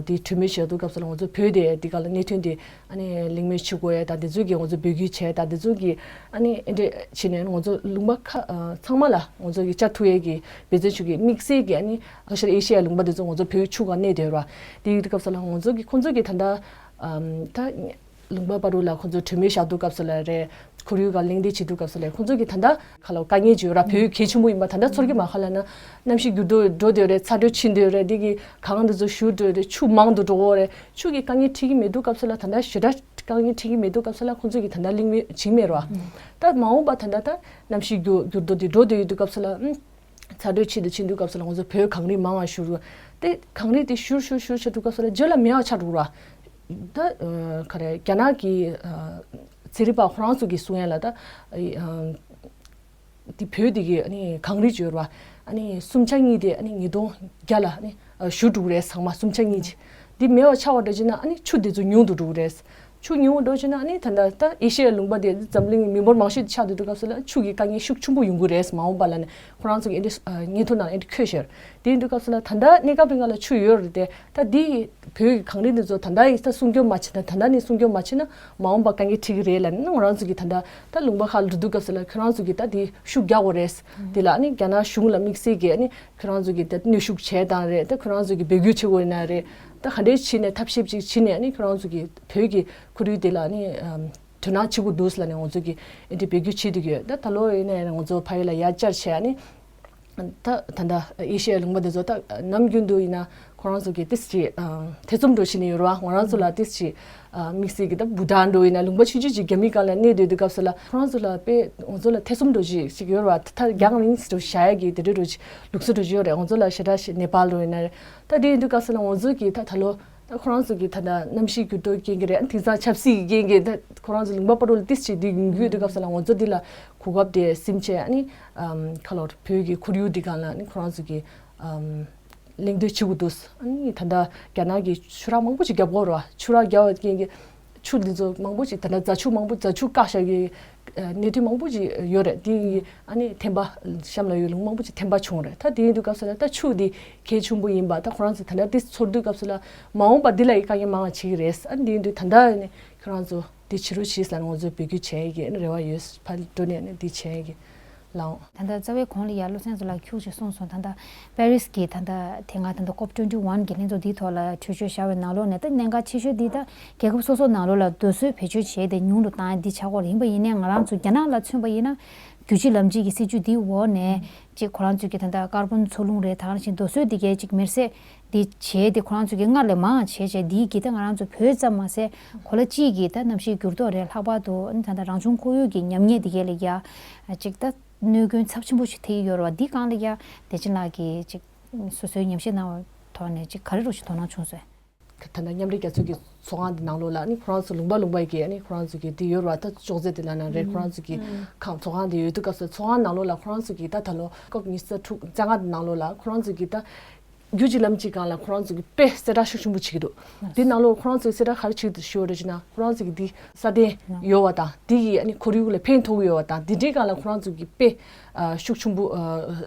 དེ་གྲོས་མོལ་བྱས་དུས་སྐབས་སུ་ལ་ང་ཚོ་བོད་དེ་དེ་ག་ལ་གནད་དོན་དེ་ཨ་ནི་གླེང་མོལ་བྱེད་དགོས་ཡས་དང་དེ་ཚོ་གི་ང་ཚོ་འབོད་སྐུལ་བྱས་དང་དེ་ཚོ་གི་ཨ་ནི་ཨེ་འདྲས་བྱས་ནས་ང་ཚོ་ལུང་པ་ཁག་ཚང་མ་ལ་ང་ཚོ་གི་བཅར་ཐུབ་ཡས་ཀྱི་འབད་བརྩོན་ཞུ་གི་དམིགས་བསལ་གྱི་ཨ་ནི་ཨ་ཤར་ཨེ་ཤི་ཡ་ལུང་པ་དེ་ཚོ་ང་ཚོ་བོད་ཕྱོགས་ག་གནས་བསྡད་ར། དེ་ཡོད་དུས་སྐབས་སུ་ལ་ང་ཚོ་གི་ཁོང་ཚོ་གི་ད་ལྟ་ཨམ་ད་ལུང་པ་བར་དུ་ལ་ཁོང་ཚོ་གྲོས་མོལ་བཞག་དུས་སྐབས་སུ་ལ་རེད། ཁོར་ཡུག་ག་གླེང་སྟེགས་བྱེད་དུས་སྐབས་སུ་ལ་ཁོང་ཚོ་གི་ད་ལྟ་ཁ་ལོ་དཀའ་ངལ་ཅིག་ཡོད་ར། བོད་ཡུལ་གལ་ཆེན་པོ་ཡིན་པ་ད་ལྟ་ཚོར་གི་མ་ཁ་ལ་ན་གནམ་གཤིས་འགྱུར་ལྡོག་འགྲོ་འདོད་རེད། ཚ་དྲོད་ཆེ་འདོད་རེད། འདི་གི་གངས་འདི་ཚོ་བཞུར་འདོད་རེད། ཆུ་མང་དུ་འགྲོ་གི་རེད། ཆུ་གི་དཀའ་ངལ་འཕྲད་ཀྱི་མེད་དུས་སྐབས་སུ་ལ་ད་ལྟ་ཞེ་དྲག་དཀའ་ངལ་འཕྲད་ཀྱི་མེད་དུས་སྐབས་སུ་ལ་ཁོང་ཚོ་གི་ད་ལྟ་གླེང་མོལ་བྱེད་མེད་ར། ད་མ་འོངས་པ་ད་ལྟ་ད་གནམ་གཤིས་འགྱུར་འགྱུར་ལྡོག་འདི་འགྲོ་འདོད་ཡོད་དུས་སྐབས་སུ་ལ་ཨུམ། ཚ་དྲོད་ཆེ་དང་ཆེ་དུས་སྐབས་སུ་ལ་ང་ཚོ་བོད་གངས་རི་མང་བ་བཞུར་རུ། དེ་གངས་རི་དེ་བཞུར་བཞུར་བཞུར་བྱེད་དུས་སྐབས་སུ་ལ་རྗེས་ལ་མེད་པ་ཆགས་འགྲོ་ར། ད་ཨ་ག་རེ་རྒྱ་ནག་གི་ཨ་ཚན་རིག་པ་ཁོ་རང་ཚོ་གི་གསུང་ཡ་ལ་ད་ཨ་དེ་བོད་དེ་གི་ཨ་ནི་གངས་རི་བརྗོད་ར། ཨ་ནི་སུམ་ཆ་གཉིས་དེ་ཨ་ནི་ཉིས་སྟོང་བརྒྱ་ལ་ཨ་ནི་ཨ་བཞུར་འགྲོ་གི་རེད། ཚང་མ་སུམ་ཆ་གཉིས་ཀྱི་དེ་མེད་པ་ཆགས་པ་འདྲ་བྱས་ན་ཨ་ནི་ཆུ་དེ་ཚོ་ཉུང་དུ་འགྲོ་གི་རེད། ཆུ་ཉུང་བ་འགྲོ་བྱས་ན་ཨ་ནི་ད་ལྟ་ད་ཨེ་ཤི་ཡའི་ལུང་པ་དེ་འཛམ་གླིང་མི་འབོར་མང་ཤོས་དེ་ཆགས་བསྡད་དུས་སྐབས་སུ་ལ་ཆུ་གི་དཀའ་ངལ་ཤུགས་ཆེན་པོ་ཡོང་གི་རེད། མ་འོངས་པ་ལ་ནི་ཁོ་རང་ཚོ་གི་ཨེ་འདྲ་ཨ་སྙན་ཐོ་ནང་ཨེ་འདྲ་འཁོད་ཤར། དེ་ཡིན་དུས་སྐབས་སུ་ལ་ད་ལྟ་གནས་སྐབས་རིང་ལ་ཆུ་ཡོད་རེད་དེ། ད་འདི་བོད་ཀྱི་གངས་རི་འདི་ཚོ་ད་ལྟ་ཡི་ད་སྲུང་སྐྱོབ་མ་བྱས་ན་ད་ལྟ་ནས་སྲུང་སྐྱོབ་མ་བྱས་ན་མ་འོངས་པ་དཀའ་ངལ་འཕྲད་ཀྱི་རེད་ལབ་ནས་ང་རང་ཚོ་གི་ད་ལྟ་ད་ལུང་པ་ཁག་ལ་འགྲོ་དུས་སྐབས་སུ་ལ་ཁོ་རང་ཚོ་གི་ད་འདི་ཤུགས་རྒྱག་དགོས་རེད། དེ་ལ་ཨ་ནི་རྒྱ་ནག་གཞུང་ལ་དམིགས་བསལ་གྱི་ཨ་ནི་ཁོ་རང་ཚོ་གི་ད་གནོན་ཤུགས་བྱས་བཏང་རེད། ད་ཁོ་རང་ཚོ་གི་འབོད་སྐུལ་བྱེད་དགོས་ཡིན་ན་རེད། ད་ག་འདྲས་བྱས་ནས་ཐབས་ཤེས་ཅིག་བྱས་ནས་ཨ་ནི་ཁོ་རང་ཚོ་གི་བོད་ཀྱི་ཁོར་ཡུག་དེ་ལ་ཨ་ནི་ཨམ་དོ་སྣང་བྱེད་དགོས་འདུག་ལབ་ནས་ང་ཚོ་གི་ཨེ་འདྲ་འབོད་སྐུལ་བྱེད་བསྡད་ཀྱི་ཡོད། ད་ད་ལོ་ཡིན་ན་ཡང་ང་ཚོ་ཕ་ཡུལ་ལ་ཡར་བཅར་བྱས་ཨ་ནི། ད་ད་ལྟ་ཨེ་ཤི་ཡའི་ལུང་པ་འདི་ཚོ་ད་ནམ་རྒྱུན་དུ་ཡིན་ན་ཁོ་རང་ཚོ་གི་ཏིས་ཅི་ཨ་ཐེ་ཚོམ་འགྲོ་བཞིན་ཡོད་རེད་བ། ང་རང་ཚོ་ལ་ཏིས་ཅི་ཨ་དམིགས་བསལ་གྱི་ད་བྷུ་ཊན་འགྲོ་ཡིན་ན་ལུང་པ་ཆུང་ཆུང་ཅིག་རྒྱ་མི་སྒང་ལ་གནས་སྡོད་དུས་སྐབས་སུ་ལ་ཁོ་རང་ཚོ་ལ་དཔེ་ང་ཚོ་ལ་ཐེ་ཚོམ་འགྲོ་བཞིན་ཞིག་ཡོད་རེད་བ། ད་ད་རྒྱང་རིང་ཞིག་ཏུ་བཞག་ཡ་གི་དེ་འདྲའི་འགྲོ་ལུགས་སྲོལ་འགྲོ་བཞིན་ཡོད་རེད། ང་ཚོ་ལ་ཞེ་དྲག་ཞིག་ནེ་པཱལ་འགྲོ་ཡིན་ན་རེད། ད་དེ་ཡིན་དུས་སྐབས་སུ་ལ་ང་ཚོ་གི་ད་ད་ལོ། ད་ཁོ་རང་ཚོ་གི་ད་ལྟ་གནམ་གཤིས་འགྱུར་ལྡོག་རྐྱེན་གྱིས་རེད། དེང་སང་ཆབ་སྲིད་ཀྱི་རྐྱེན་གྱིས་ད་ཁོ་རང་ཚོ་ལུང་པ་བར་དུ་ལ་ཏིས་ཅིག་འདི་ཡོང་གི་ཡོད་དུས་སྐབས་སུ་ལ་ང་ཚོ་འདི་ལ་གོ་སྐབས་དེ་ཟིན་བྱས་ཨ་ནི་ཨམ་ཁ་ལོར་བོད་ཀྱི་ཁོར་ཡུག་འདི་སྒང་ལ་ཨ་ནི་ཁོ་རང་ཚོ་གི་ཨམ་གླེང་འདོད་བྱེད་དགོས་འདུག་ཨ་ནི་ད་ལྟ་རྒྱ་ནག་གིས་ཆུ་རགས་མང་པོ་ཞིག་བརྒྱབ་ཡོད་རེད་བ། ཆུ་རགས་བརྒྱབ་པའི་རྐྱེན་གྱིས་ཆུ་འདི་ཚོ་མང་པོ་ཞིག་ད་ལྟ་རྫ་ཆུ་མང་པོ་རྫ་ཆུ་བཀག་བཞག་གི་གནད་དོན་མང་པོ་ཅིག་ཡོད་རེད། དེ་ཡི་ཨ་ནི་ཐན་པ་གཤམ་ལ་ཡོད་ལུང་མང་པོ་ཅིག་ཐན་པ་བྱུང་རེད། ད་དེ་ཡིན་དུས་སྐབས་སུ་ལ་ད་ཆུ་འདི་གལ་ཆེན་པོ་ཡིན་པ་ད་ཁོ་རང་ཚོ་ད་ལྟ་དེ་ཚོར་དུས་སྐབས་སུ་ལ་མ་འོངས་པ་འདི་ལ་ཡི་དཀའ་ངལ་མང་བ་བྱེད་ཀྱི་རེད། ཨ་ནི་དེ་ཡིན་དུས་ད་ལྟ་ཨ་ནི་ཁོ་རང་ཚོ་འདི་བྱེད་རོགས་བྱེད་ཟེར་ནས་ང་ཚོས་འབོད་སྐུལ་བྱས་ཡི་གི་ཨ་ནི་རེ་བ་ཡོད། ཕར་འགྲོ་ནས་ཨ་ནི་འདི་བྱས་ཡི་གི་ལའོ། ད་ལྟ་རྩ་བའི་གོང་ལ་ཡ་བློ་སེང་ཚོ་ལ་ཁྱུག་ཅིག་གསུངས་སོང་། ད་ལྟ་པེ་རིས་ཀྱི་ད་ལྟ་དེ་སྔ་ད་ལྟ་ཀོབ་ཊུ་ཝེན་ཊི་ཝན་གྱི་ལྷན་ཚོགས་འདིའི་ཐོག་ལ་གྲོས་ཆོད་བཞག་པའི་ནང་ལོགས་ནས་ད་གནད་འགག་ཆེ་ཤོས་འདི་ད་རྒྱལ་ཁབ་སོ་སོ་ནང་ལོགས་ལ་རྡོ་སོལ་བེད་སྤྱོད་བྱས་ཏེ་ཉུང་དུ་བཏང་ཡ་འདི་ཆགས་ཀྱི་ཡོད་རེད། ཡིན་པ་ཡིན་ནའི་ང་རང་ཚོ་རྒྱ་ནག་ལ་མཚོན་པ་ཡིན་ན་རྒྱུད་གཅིག་ལམ་གཅིག་གི་སྲིད་ཇུས་འདིའི་འོག་ནས་ཅིག་ཁོ་རང་ཚོས་ཀྱི་ད་ལྟ་ཀར་བོན་འཚོ་རླུང་རེད། ད་ག་ནང་བཞིན་རྡོ་སོལ་འདི་གའི་ཅིག་མེར་སྲེག་འདི་བྱས་ཏེ་ཁོ་རང་ཚོས་ཀྱི་སྔར་ལས་མང་བ་བྱས་བྱས་འདིའི་གི་ད་ང་རང་ཚོ་བོད་ཙམ་མ་ཟད་གོ་ལ་གཅིག་གི་ད་གནམ་གཤིས་འགྱུར་ལྡོག་རེད། ལྷག་པར་དུ་ད་ལྟ་རང་བྱུང་ཁོར་ཡུག་གི་ཉམས་ཉེས་འདི་གའི་ལ་ཡ་ཅིག་ད། གནོད་སྐྱོན་ཚབས་ཆེན་པོ་ཞིག་ཐེབས་ཀྱི་ཡོད་རེད་བ། འདི་སྒང་ལ་ཡ་བདེ་ཆེན་ལགས་ཀྱིས་ཅིག་སོ་སོའི་ཉམས་ཞིབ་གནང་བའི་ཐོག་ནས་ཅིག་ག་རེ་རོགས་ཞིག་དོ་སྣང་བྱུང་སོང་། ད་ལྟ་མཉམ་འབྲེལ་རྒྱལ་ཚོགས་ཀྱི་ཚོགས་ཁང་འདི་ནང་ལོགས་ལ་ནི་ཁོ་རང་ཚོ་ལུང་པ་ལུང་པ་ཡི་གི་ནི་ཁོ་རང་ཚོ་གི་འདི་ཡོད་རེད་བ། ད་ཅོག་ཙེ་འདི་ལ་ན་རེད། ཁོ་རང་ཚོ་གི་ཁང་ཚོགས་ཁང་འདི་ཡོད་དུས་སྐབས་སུ་ཚོགས་ཁང་ནང་ལོགས་ལ་ཁོ་རང་ཚོ་གི་ད་ད་ལོ་ཀོབ་ཉི་ཤུ་རྩ་དྲུག་རྩ་ལྔ་འདི་ནང་ལོགས་ལ་ཁོ་རང་ཚོ་གི་ད། རྒྱུད་གཅིག་ལམ་གཅིག་སྒང་ལ་ཁོ་རང་ཚོ་གི་དཔེ་གསལ་བསྒྲགས་ཤུགས་ཆེན་པོ་བྱེད་ཀྱི་འདུག་འདི་ནང་ལོགས་ཁོ་རང་ཚོས་གསལ་བསྒྲགས་ག་རེ་བྱེད་ཀྱི་འདུག་ཞུ་བ་རེད་ཅེ་ན། ཁོ་རང་ཚོ་གི་འདི་ས་གདན་ཡོད་པ་དང་འདི་གི་ཨ་ནི་ཁོར་ཡུག་ལ་ཕན་ཐོགས་ཀྱི་ཡོད་པ་དང་འདི་འདྲའི་སྒང་ལ་ཁོ་རང་ཚོ་གི་དཔེ་ཨ་ཤུགས་ཆེན་པོ་ཨ་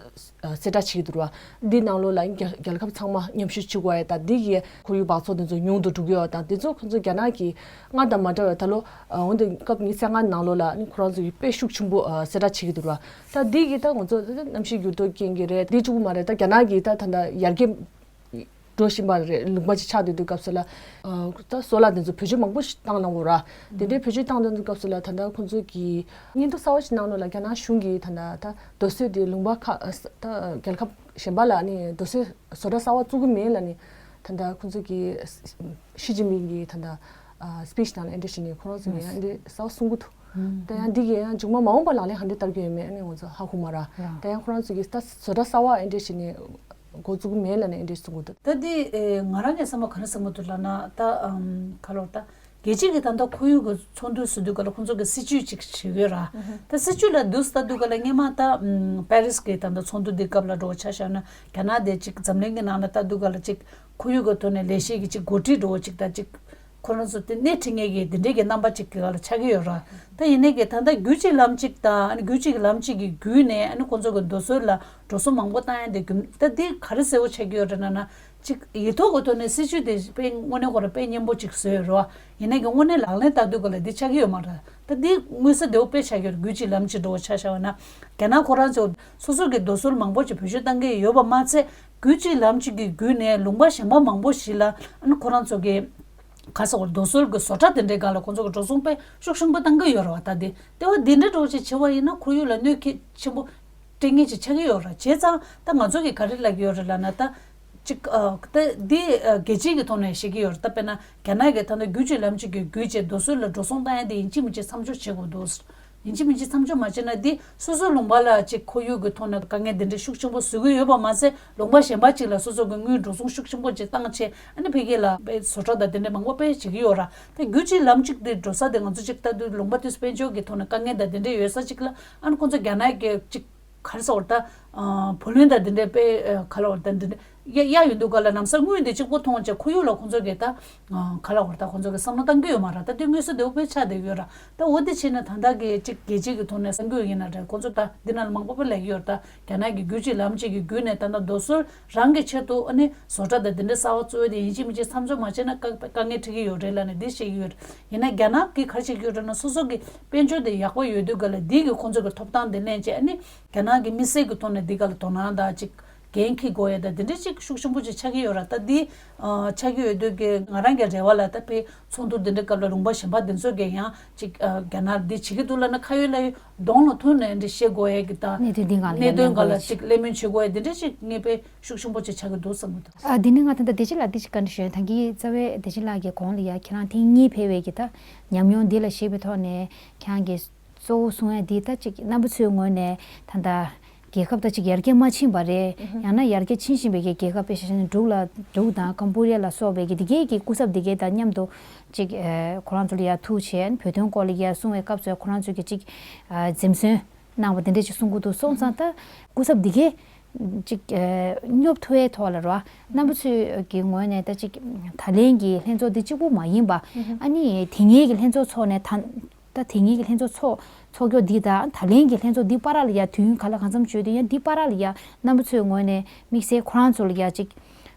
ཨ་གསལ་བསྒྲགས་བྱེད་ཀྱི་འདུག་ར། འདི་ནང་ལོགས་ལ་ཨ་ནི་རྒྱལ་རྒྱལ་ཁབ་ཚང་མ་མཉམ་ཞུགས་བྱེད་དགོས་ཡ་དང་འདི་གི་ཁོར་ཡུག་འབག་བཙོག་དེ་ཚོ་ཉུང་དུ་འགྲོ་གི་ཡོད་པ་དང་དེ་ཚོ་ཁོ་ཚོ་རྒྱ་ནག་གི་སྔར་དང་མ་འདྲ་བའི་ད་ལོ་ཨ་འོན་ཏེ་སྐབས་ཉི་ཤུ་རྩ་ལྔ་ནང་ལོགས་ལ་ཨ་ནི་ཁོ་རང་ཚོ་གི་དཔེ་ཤུགས་ཆེན་པོ་ཨ་གསལ་བསྒྲགས་བྱེད་ཀྱི་འདུག་ར། ད་འདི་གི་ད་ང་ཚོ་གནམ་གཤིས་འགྱུར་ལྡོག་རྐྱེན་གྱིས་རེད། འདི་གཅིག་པུ་མ་རེད། ད་རྒྱ་ནག་གི་ད་ད་ལྟ་ཡར་རྒྱས་འགྲོ་བཞིན་པ་རེད། ལུང་པ་ཅིག་ཆགས་བསྡད་དུས་སྐབས་སུ་ལ་ཨ་ད་སོ་ལར་དེ་ཚོ་བེད་སྤྱོད་མང་པོ་ཞིག་བཏང་གནང་གོ་ར། དེ་འདྲའི་བེད་སྤྱོད་བཏང་བསྡད་དུས་སྐབས་སུ་ལ་ད་ལྟ་ཁོང་ཚོ་གི་སྙན་ཐོ་གསར་བ་ཞིག་གནང་ནོ་ལ་རྒྱ་ནག་གཞུང་གིས་ད་ལྟ་ད་རྡོ་སོལ་དེ་ལུང་པ་ཁག་ཨ་ད་རྒྱལ་ཁབ་གཞན་པ་ལ་ནི་རྡོ་སོལ་བཟོ་གྲྭ་གསར་བ་བཙུགས་ཀྱི་མེད་ལ་ནི་ད་ལྟ་ཁོང་ཚོ་གི་ཞི་ཅིན་ཕིང་གི་ད་ལྟ་ཨ་སི་པིཆ་ནང་ལ་ཨེ་འདྲ་ཞིག་ནས་ཁོ་རང་ཚོ་ནས་ཨེ་འདྲ་གསར་པ་གསུང་གི་འདུག་ད་ཡང་འདི་གི་ཡང་མཇུག་མ་མ་འོངས་པ་ལག་ལེན་ག་འདྲ་བསྟར་གྱི་ཡོད་མེད་ཨ་ནི་ང་ཚོ་ཧ་གོ་མ་ར། ད་ཡང་ཁོ་རང་ཚོ་གི་ད་བཟོ་གྲྭ་གསར་པ་ཨེ་འདྲ་ཞིག་ནས་འགོ་བཙུགས་གི་མེད་ལ་ནི་ཨེ་འདྲ་གསུང་གི་འདུག་ད་འདི་ང་རང་གི་བསམ་པ་ག་རེ་བསམ་གི་འདུག་ལབ་ན་ད་ཁ་ལོར་ད་ རྒྱལ་སྤྱི་གི་ད་ལྟ་ཁོར་ཡུག་གི་ཚོགས་འདུ་ཟེར་དུས་ག་ལ་ཁོང་ཚོ་གི་སྲིད་ཇུས་ཅིག་བྱེད་ཀྱི་ཡོད་ར། ད་སྲིད་ཇུས་ལ་འདུག་ལྟ་དུས་ག་ལ་སྔོན་མ་ད་ཨམ་པེ་རིས་གི་ད་ལྟ་ཚོགས་འདུ་འདི་སྐབས་ལ་འགྲོ་བ་ཆ་བཞག་ན་རྒྱ་ནག་དེ་ཅིག་འཛམ་གླིང་གི་ནང་ལ་ལྟ་དུས་ག་ལ་ཅིག་ཁོར་ཡུག་གི་ཐོག་ནས་ལས་གཞི་གི་ཅིག་འགོ་ཁྲིད་འགྲོ་བ་ཅིག་ད་ཅིག་ཁོ་རང་ཚོ་དེ་སྣེ་ཁྲིད་མཁན་གི་དེ་འདྲའི་གི་རྣམ་པ་ཅིག་གི་ག་ལ་ཆགས་ཀྱི་ཡོད་ར། ད་ཡིན་ནའི་གི་ད་ལྟ་རྒྱུད་གཅིག་ལམ་གཅིག་དང་ཨ་ནི་རྒྱུད་གཅིག་གི་ལམ་གཅིག་གི་བརྒྱུད་ནས་ཨ་ནི་ཁོང་ཚོ་གི་རྡོ་སོལ་ལ་འགྲོ་སོང་མང་པོ་བཏང་ཡ་དེ་རྒྱུ་ད་འདི་ག་རེ་གསལ་པོ་ཆགས་ཀྱི་ཡོད་རེད་ལབ་ན། ཅིག་ཡིག་ཐོག་གི་ཐོག་ནས་སྲིད་ཇུས་དེ་དཔེ་དངོས་གནས་ཁོ་རང་དཔེ་སྙན་པོ་ཅིག་བཟོས་ཡོད་རེད་བ། ཡིན་ནའི་གི་དངོས་གནས་ལག་ལེན་བསྟར་དུས་ག་ལ་འདི་ཆགས་ཀྱི་ཡོད་མ་རེད། ད་འདི་མངོན་གསལ་དོད་པོ་དཔེ་ཆགས་ཀྱི་ཡོད་རེད། རྒྱུད་གཅིག་ལམ་གཅིག་འགྲོ་བ་ཆ་བཞག་པ་ན་རྒྱ་ནག་ཁོ་རང་ཚོ་སོ་སོ་གི་རྡོ་སོལ་མང་པོ་ཅིག་བེད་སྤྱོད་བཏང་གི་ཡོད་པ་མ་ཚད་རྒྱུད་གཅིག་ལམ་གཅིག་གི་བརྒྱུད་ནས་ལུང་པ་གཞན་པ་མང་པོ་ཞིག་ལ་ཨ་ནི་ཁོ་རང་ཚོ་གི་ག་ཟེར་བ་རྡོ་སོལ་གྱི་བཟོ་གྲྭ་དེ་འདྲའི་སྒང་ལ་ཁོང་ཚོ་གི་འགྲོ་སོང་དཔེ་ཤུགས་ཆེན་པོ་བཏང་གི་ཡོད་རེད་བ། ད་དེ་ལྟེ་བ་འདི་འདྲའི་འགྲོ་ཅིག་བྱེད་པ་ཡིན་ན་ཁོར་ཡུག་ལ་གནོད་འགེལ་ཆེན་པོ་སྤྲད་མཁན་ཅིག་ཆགས་ཀྱི་ཡོད་རེད། བྱས་ཙང་ད་ང་ཚོ་གི་ག་རེ་ལབ་ཀྱི་ཡོད་རེད་ལབ་ན་ད་ཅིག་ཨ་ད་འདི་ཨ་རྒྱལ་སྤྱིའི་གི་ཐོག་ནས་བཤད་ཀྱི་ཡོད་རེད། ད་དཔེར་ན་རྒྱ་ནག་གི་ད་ལྟ་རྒྱུད་གཅིག་ལམ་གཅིག་གི་བརྒྱུད་བྱས་རྡོ་སོལ་ལ་འགྲོ་སོང་བཏང་ཡ་དེ་ཡིན་གཅིག་མིན་གཅིག་མཚམས་འཇོག་བྱེད་དགོས་འདུག་ཡིན་གཅིག་མིན་གཅིག་མཚམས་འཇོག་མ་བྱས་ན་འདི་སོ་སོའི་ལུང་པ་ལ་ཅིག་ཁོར་ཡུག་གི་ཐོག་ནས་དཀའ་ངལ་འདི་འདྲ་ཤུགས་ཆེན་པོ་བཟོ་གི་ཡོད་པ་མ་ཟད་ལུང་པ་གཞན་པ་ཅིག་ལ་སོ་སོ་གི་དངུལ་འགྲོ་སོང་ཤུགས་ཆེན་པོ་ཅིག་བཏང་བྱས་ཨ་ནི་ཕ་གི་ལ་དཔེ་བཟོ་གྲྭ་དང་དེ་འདྲ་མང་པོ་དཔེ་བྱེད་ཀྱི་ཡོད་ར། ད་རྒྱུད་གཅིག་ལམ་གཅིག་འདི་འགྲོ་ས་དེ་ང་ཚོ་ཅིག་ལྟ་དུས་ལུང་པ་དུས་དཔལ་འབྱོར་གྱི་ཐོག་ནས་དཀའ་ངལ་དང་དེ་འདྲ་ཡོད་ས་ཅིག་ལ་ཨ་ནི་ཁོང་ཚོ་རྒྱ་ནག་གི་ཅིག་ག་རེ་ཟེར་བ་ད་བུ་ལོན་དང་དེ་འདྲ་དཔེ་ག་ལ་བ་ད་འདི་འདྲ་གཡར་ཡོང་དུས་ག་ལ་ལམ་སང་དངུལ་འདི་གཅིག་པོ་མཐོང་བྱས་ཁོར་ཡུག་ལ་ཁོང་ཚོ་གི་ད་ག་ལ་བ་ད་ཁོང་ཚོ་གི་བསམ་བློ་བཏང་གི་ཡོད་མ་རེད། ད་དེ་དངོས་སུ་དེ་བོ་དཔེ་ཆགས་བསྡད་ཡོད་ར། ད་འོ་དེ་བྱས་ན་ད་ལྟ་གི་ཅིག་རྒྱལ་སྤྱི་གི་ཐོག་ནས་གསར་འགོད་ཡིན་ན་རེད། ཁོང་ཚོ་ད་འདི་ནང་ལ་མང་པོ་དཔེ་ལབ་ཀྱི་ཡོད་རེད། ད་རྒྱ་ནག་གི་རྒྱུད་གཅིག་ལམ་གཅིག་གི་བརྒྱུད་ནས་ད་ལྟ་རྡོ་སོལ་རང་གི་ཆེད་དུ་ཨ་ནི་བཟོ་གྲྭ་དང་དེ་འདྲའི་གསར་པ་བཙུགས་ཡ་དེ་ཡིན་གཅིག་མིན་གཅིག་མཚམས་འཇོག་མ་བྱས་ན་དཀའ་དཀའ་ངལ་འཕྲད་ཀྱི་ཡོད་རེད་ལབ་ནས་འདི་བཤད་ཀྱི་ཡོད་རེད། ཡིན་ན་རྒྱ་ནག་གིས་ག་རེ་བྱེད་ཀྱི་ཡོད་རེད་ན་སོ་སོ་གི་དཔལ་འབྱོར་དེ་ཡག་པོ་ཡོད་དུས་ག་ལ་འདི་གི་ཁོང་ཚོ་གི་ཐོབ་ཐང་དེ་ལེན་བྱས་ཨ་ནི་རྒྱ་ནག་གི་དམིགས་བསལ་གི་ཐོག་ནས་འདི་ག་ལ་དོ་སྣང་དང་ཅིག་འགན་འཁྱེར་དགོས་ཡ་དང་དེ་འདྲ་ཅིག་ཤུགས་ཆེན་པོ་ཅིག་ཆགས་ཀྱི་ཡོད་ར། ད་འདི་ཨ་ཆགས་ཀྱི་ཡོད་དུས་ཀྱི་ང་རང་གི་རེ་བ་ལ་ད་དཔེ་ཚོགས་འདུ་འདི་འདྲ་སྐབས་ལ་ལུང་པ་གཞན་པ་འདི་ཚོ་གིས་ཡང་ཅིག་ཨ་རྒྱ་ནག་འདི་བྱེད་ཀྱི་འདུག་ལབ་ན་ཁ་ཡོད་ལག་ཡོད་གདོང་ལ་ཐུག་ནས་འདི་བཤད་དགོས་ཡ་གི་ད་གནད་དོན་འདི་སྒང་ལ་གནད་དོན་སྒང་ལ་ཅིག་གླེང་མོལ་བྱེད་དགོས་ཡ་འདི་འདྲ་ཅིག་ངས་དཔེ་ཤུགས་ཆེན་པོ་ཅིག་ཆགས་ཀྱི་འདུག་བསམ་གྱི་འདུག་ཨ་དེ་ནི་ང་ད་ལྟ་བདེ་སྐྱིད་ལགས་འདི་ཅིག་བཀའ་འདྲི་ཞུ་ཡ། ད་གིན་རྩ་བའི་བདེ་སྐྱིད་ལགས་ཀྱི་གོང་ལ་ཡ་ཁྱེད་རང་ཐེངས་གཉིས་ཕེབས་པའི་གི་ད་ཉམས་མྱོང་འདི་ལ་གཞིགས་པའི་ཐོག་ནས་ཁྱེད་རང་གི་གཙོ་བོ་གསུང་ཡ་འདི་ད་ཅིག་རྣམ་པ་ཚོའི་ངོས་ནས་ད་ལྟ་རྒྱལ་ཁབ་ད་ཅིག་ཡར་རྒྱས་མ་ཕྱིན་པ་རེད། ཡང་ན་ཡར་རྒྱས་ཕྱིན་བཞིན་པའི་གི་རྒྱལ་ཁབ་དཔེ་ཆ་བཞག་ན་འབྲུག་ལ་འབྲུག་དང་ཀམ་པུ་ཅི་ལ་སོགས་པའི་གི་འདི་གའི་གི་སྐུ་ཚབ་འདི་གའི་དང་མཉམ་དུ་ཅིག་ཁོ་རང་ཚོ་ལ་ཡ་ཐུག་བྱས་བོད་དོན་སྐོར་ལ་ཡ་གསུང་བའི་སྐབས་སུ་ཁོ་རང་ཚོས་གི་ཅིག་འཛེམ་ཟོན་གནང་བ་དེ་འདྲ་ཅིག་གསུང་གི་འདུག་སོང་ཙང་ད་སྐུ་ཚབ་འདི་གའི་ཅིག་སྙོབ་ཐུབ་པའི་ཐོག་ལ་རོ། རྣམ་པ་ཚོའི་གི་ངོས་ནས་ད་ཅིག་ད་ལན་གྱི་ལྷན་ཚོགས་འདི་གཅིག་པུ་མ་ཡིན་པ། ཨ་ནི་དེ་སྔའི་གི་ལྷན་ཚོགས་ཚོགས་ནས་ད་ད་དེ་སྔའི་གི་ལྷན་ཚོགས་ཚོགས་ཚོགས་རྒྱུ་འདི་དང་ད་ལན་གྱི་ལྷན་ཚོགས་འདི་བར་ལ་ཡ་དུས་ཡུན་ག་ལ་གང་འཚམ་བྱོས་དུས་ཡང་འདི་བར་ལ་ཡ་རྣམ་པ་ཚོའི་ངོས་ནས་དམིགས་བསལ་ཁོ་རང་ཚོ་ལ་ཡ་ཅིག་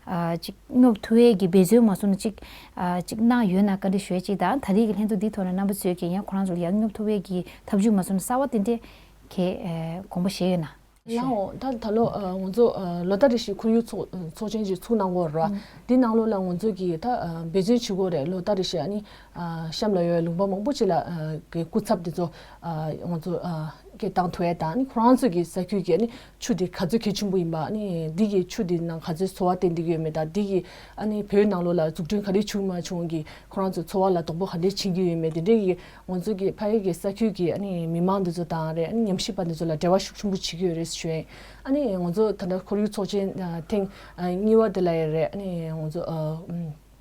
ཨ་ཅིག་སྙོབ་ཐུབ་པའི་གི་འབད་བརྩོན་མ་སོང་ན་ཅིག་ཨ་ཅིག་གནང་ཡོད་ན་བཀའ་འདྲི་ཞུ་ཡ་ཅིག་དང་ད་རེས་ཀྱི་ལྷན་ཚོགས་འདི་ཐོག་ནས་རྣམ་པ་ཚོས་ཀྱི་ཡང་ཁོ་རང་ཚོ་ལ་ཡ་སྙོབ་ཐུབ་པའི་གི་ཐབས་ཇུས་མ་སོང་ན་གསར་པ་དེ་འདྲས་ཀྱི་ཨ་དགོངས་པ་བཞེས་ཡོད་ན། ལའོ། ད་ད་ལོ་ཨ་ང་ཚོ་ཨ་ལོ་ལྟར་རེ་བཞིན་ཁོར་ཡུག་ཚོགས་ཚོགས་ཆེན་ཞིག་ཚུགས་གནང་གི་ཡོད་རེད་བ། འདི་ནང་ལོགས་ལ་ང་ཚོ་གིས་ད་ཨ་འབད་བརྩོན་བྱེད་དགོས་རེད། ལོ་ལྟར་རེ་བཞིན་ཨ་ནི་ཨ་གཤམ་ལ་ཡོད་ལུང་པ་མང་པོ་ཅིག་ལ་ཨ་གི་སྐུ་ཚབ་དེ་ཚོ་ཨ་ང་ཚོ་ཨ་སྐད་བཏང་ཐུབ་ཡ་དང་ཨ་ནི་ཁོ་རང་ཚོ་གི་ས་ཁུལ་གྱི་ཨ་ནི་ཆུ་དེ་ག་ཚོད་གལ་ཆེན་པོ་ཡིན་པ་ཨ་ནི་འདི་གི་ཆུ་དེ་ནང་ག་ཚོད་འཚོ་བ་བསྟེན་བསྡད་ཀྱི་ཡོད་མེད་དང་འདི་གི་ཨ་ནི་བོད་ནང་ལོགས་ལ་འཛུགས་སྐྲུན་ག་རེ་བྱུང་མ་བྱུང་གི་ཁོ་རང་ཚོ་འཚོ་བ་ལ་དོ་ཕོག་ག་འདྲས་ཕྱིན་གྱི་ཡོད་མེད་དེ་འདྲས་ཀྱི་ང་ཚོ་གི་ཕ་ཡུལ་གྱི་ས་ཁུལ་གྱི་ཨ་ནི་མི་མང་འདི་ཚོ་དང་རེད་ཨ་ནི་ཉམས་ཞིབ་པ་འདི་ཚོ་ལ་འབྲེལ་བ་ཤུགས་ཆེན་པོ་བྱེད་ཀྱི་ཡོད་རེད་ཞུ་ཡིན། ཨ་ནི་ང་ཚོ་ད་ལྟ་ཁོར་ཡུག་ཚོགས་ཆེན་ཨ་ཐེངས་ཨ་གཉིས་པ་དེ་ལ་ཡང་རེད་ཨ་ནི་ང་ཚོ་ཨ་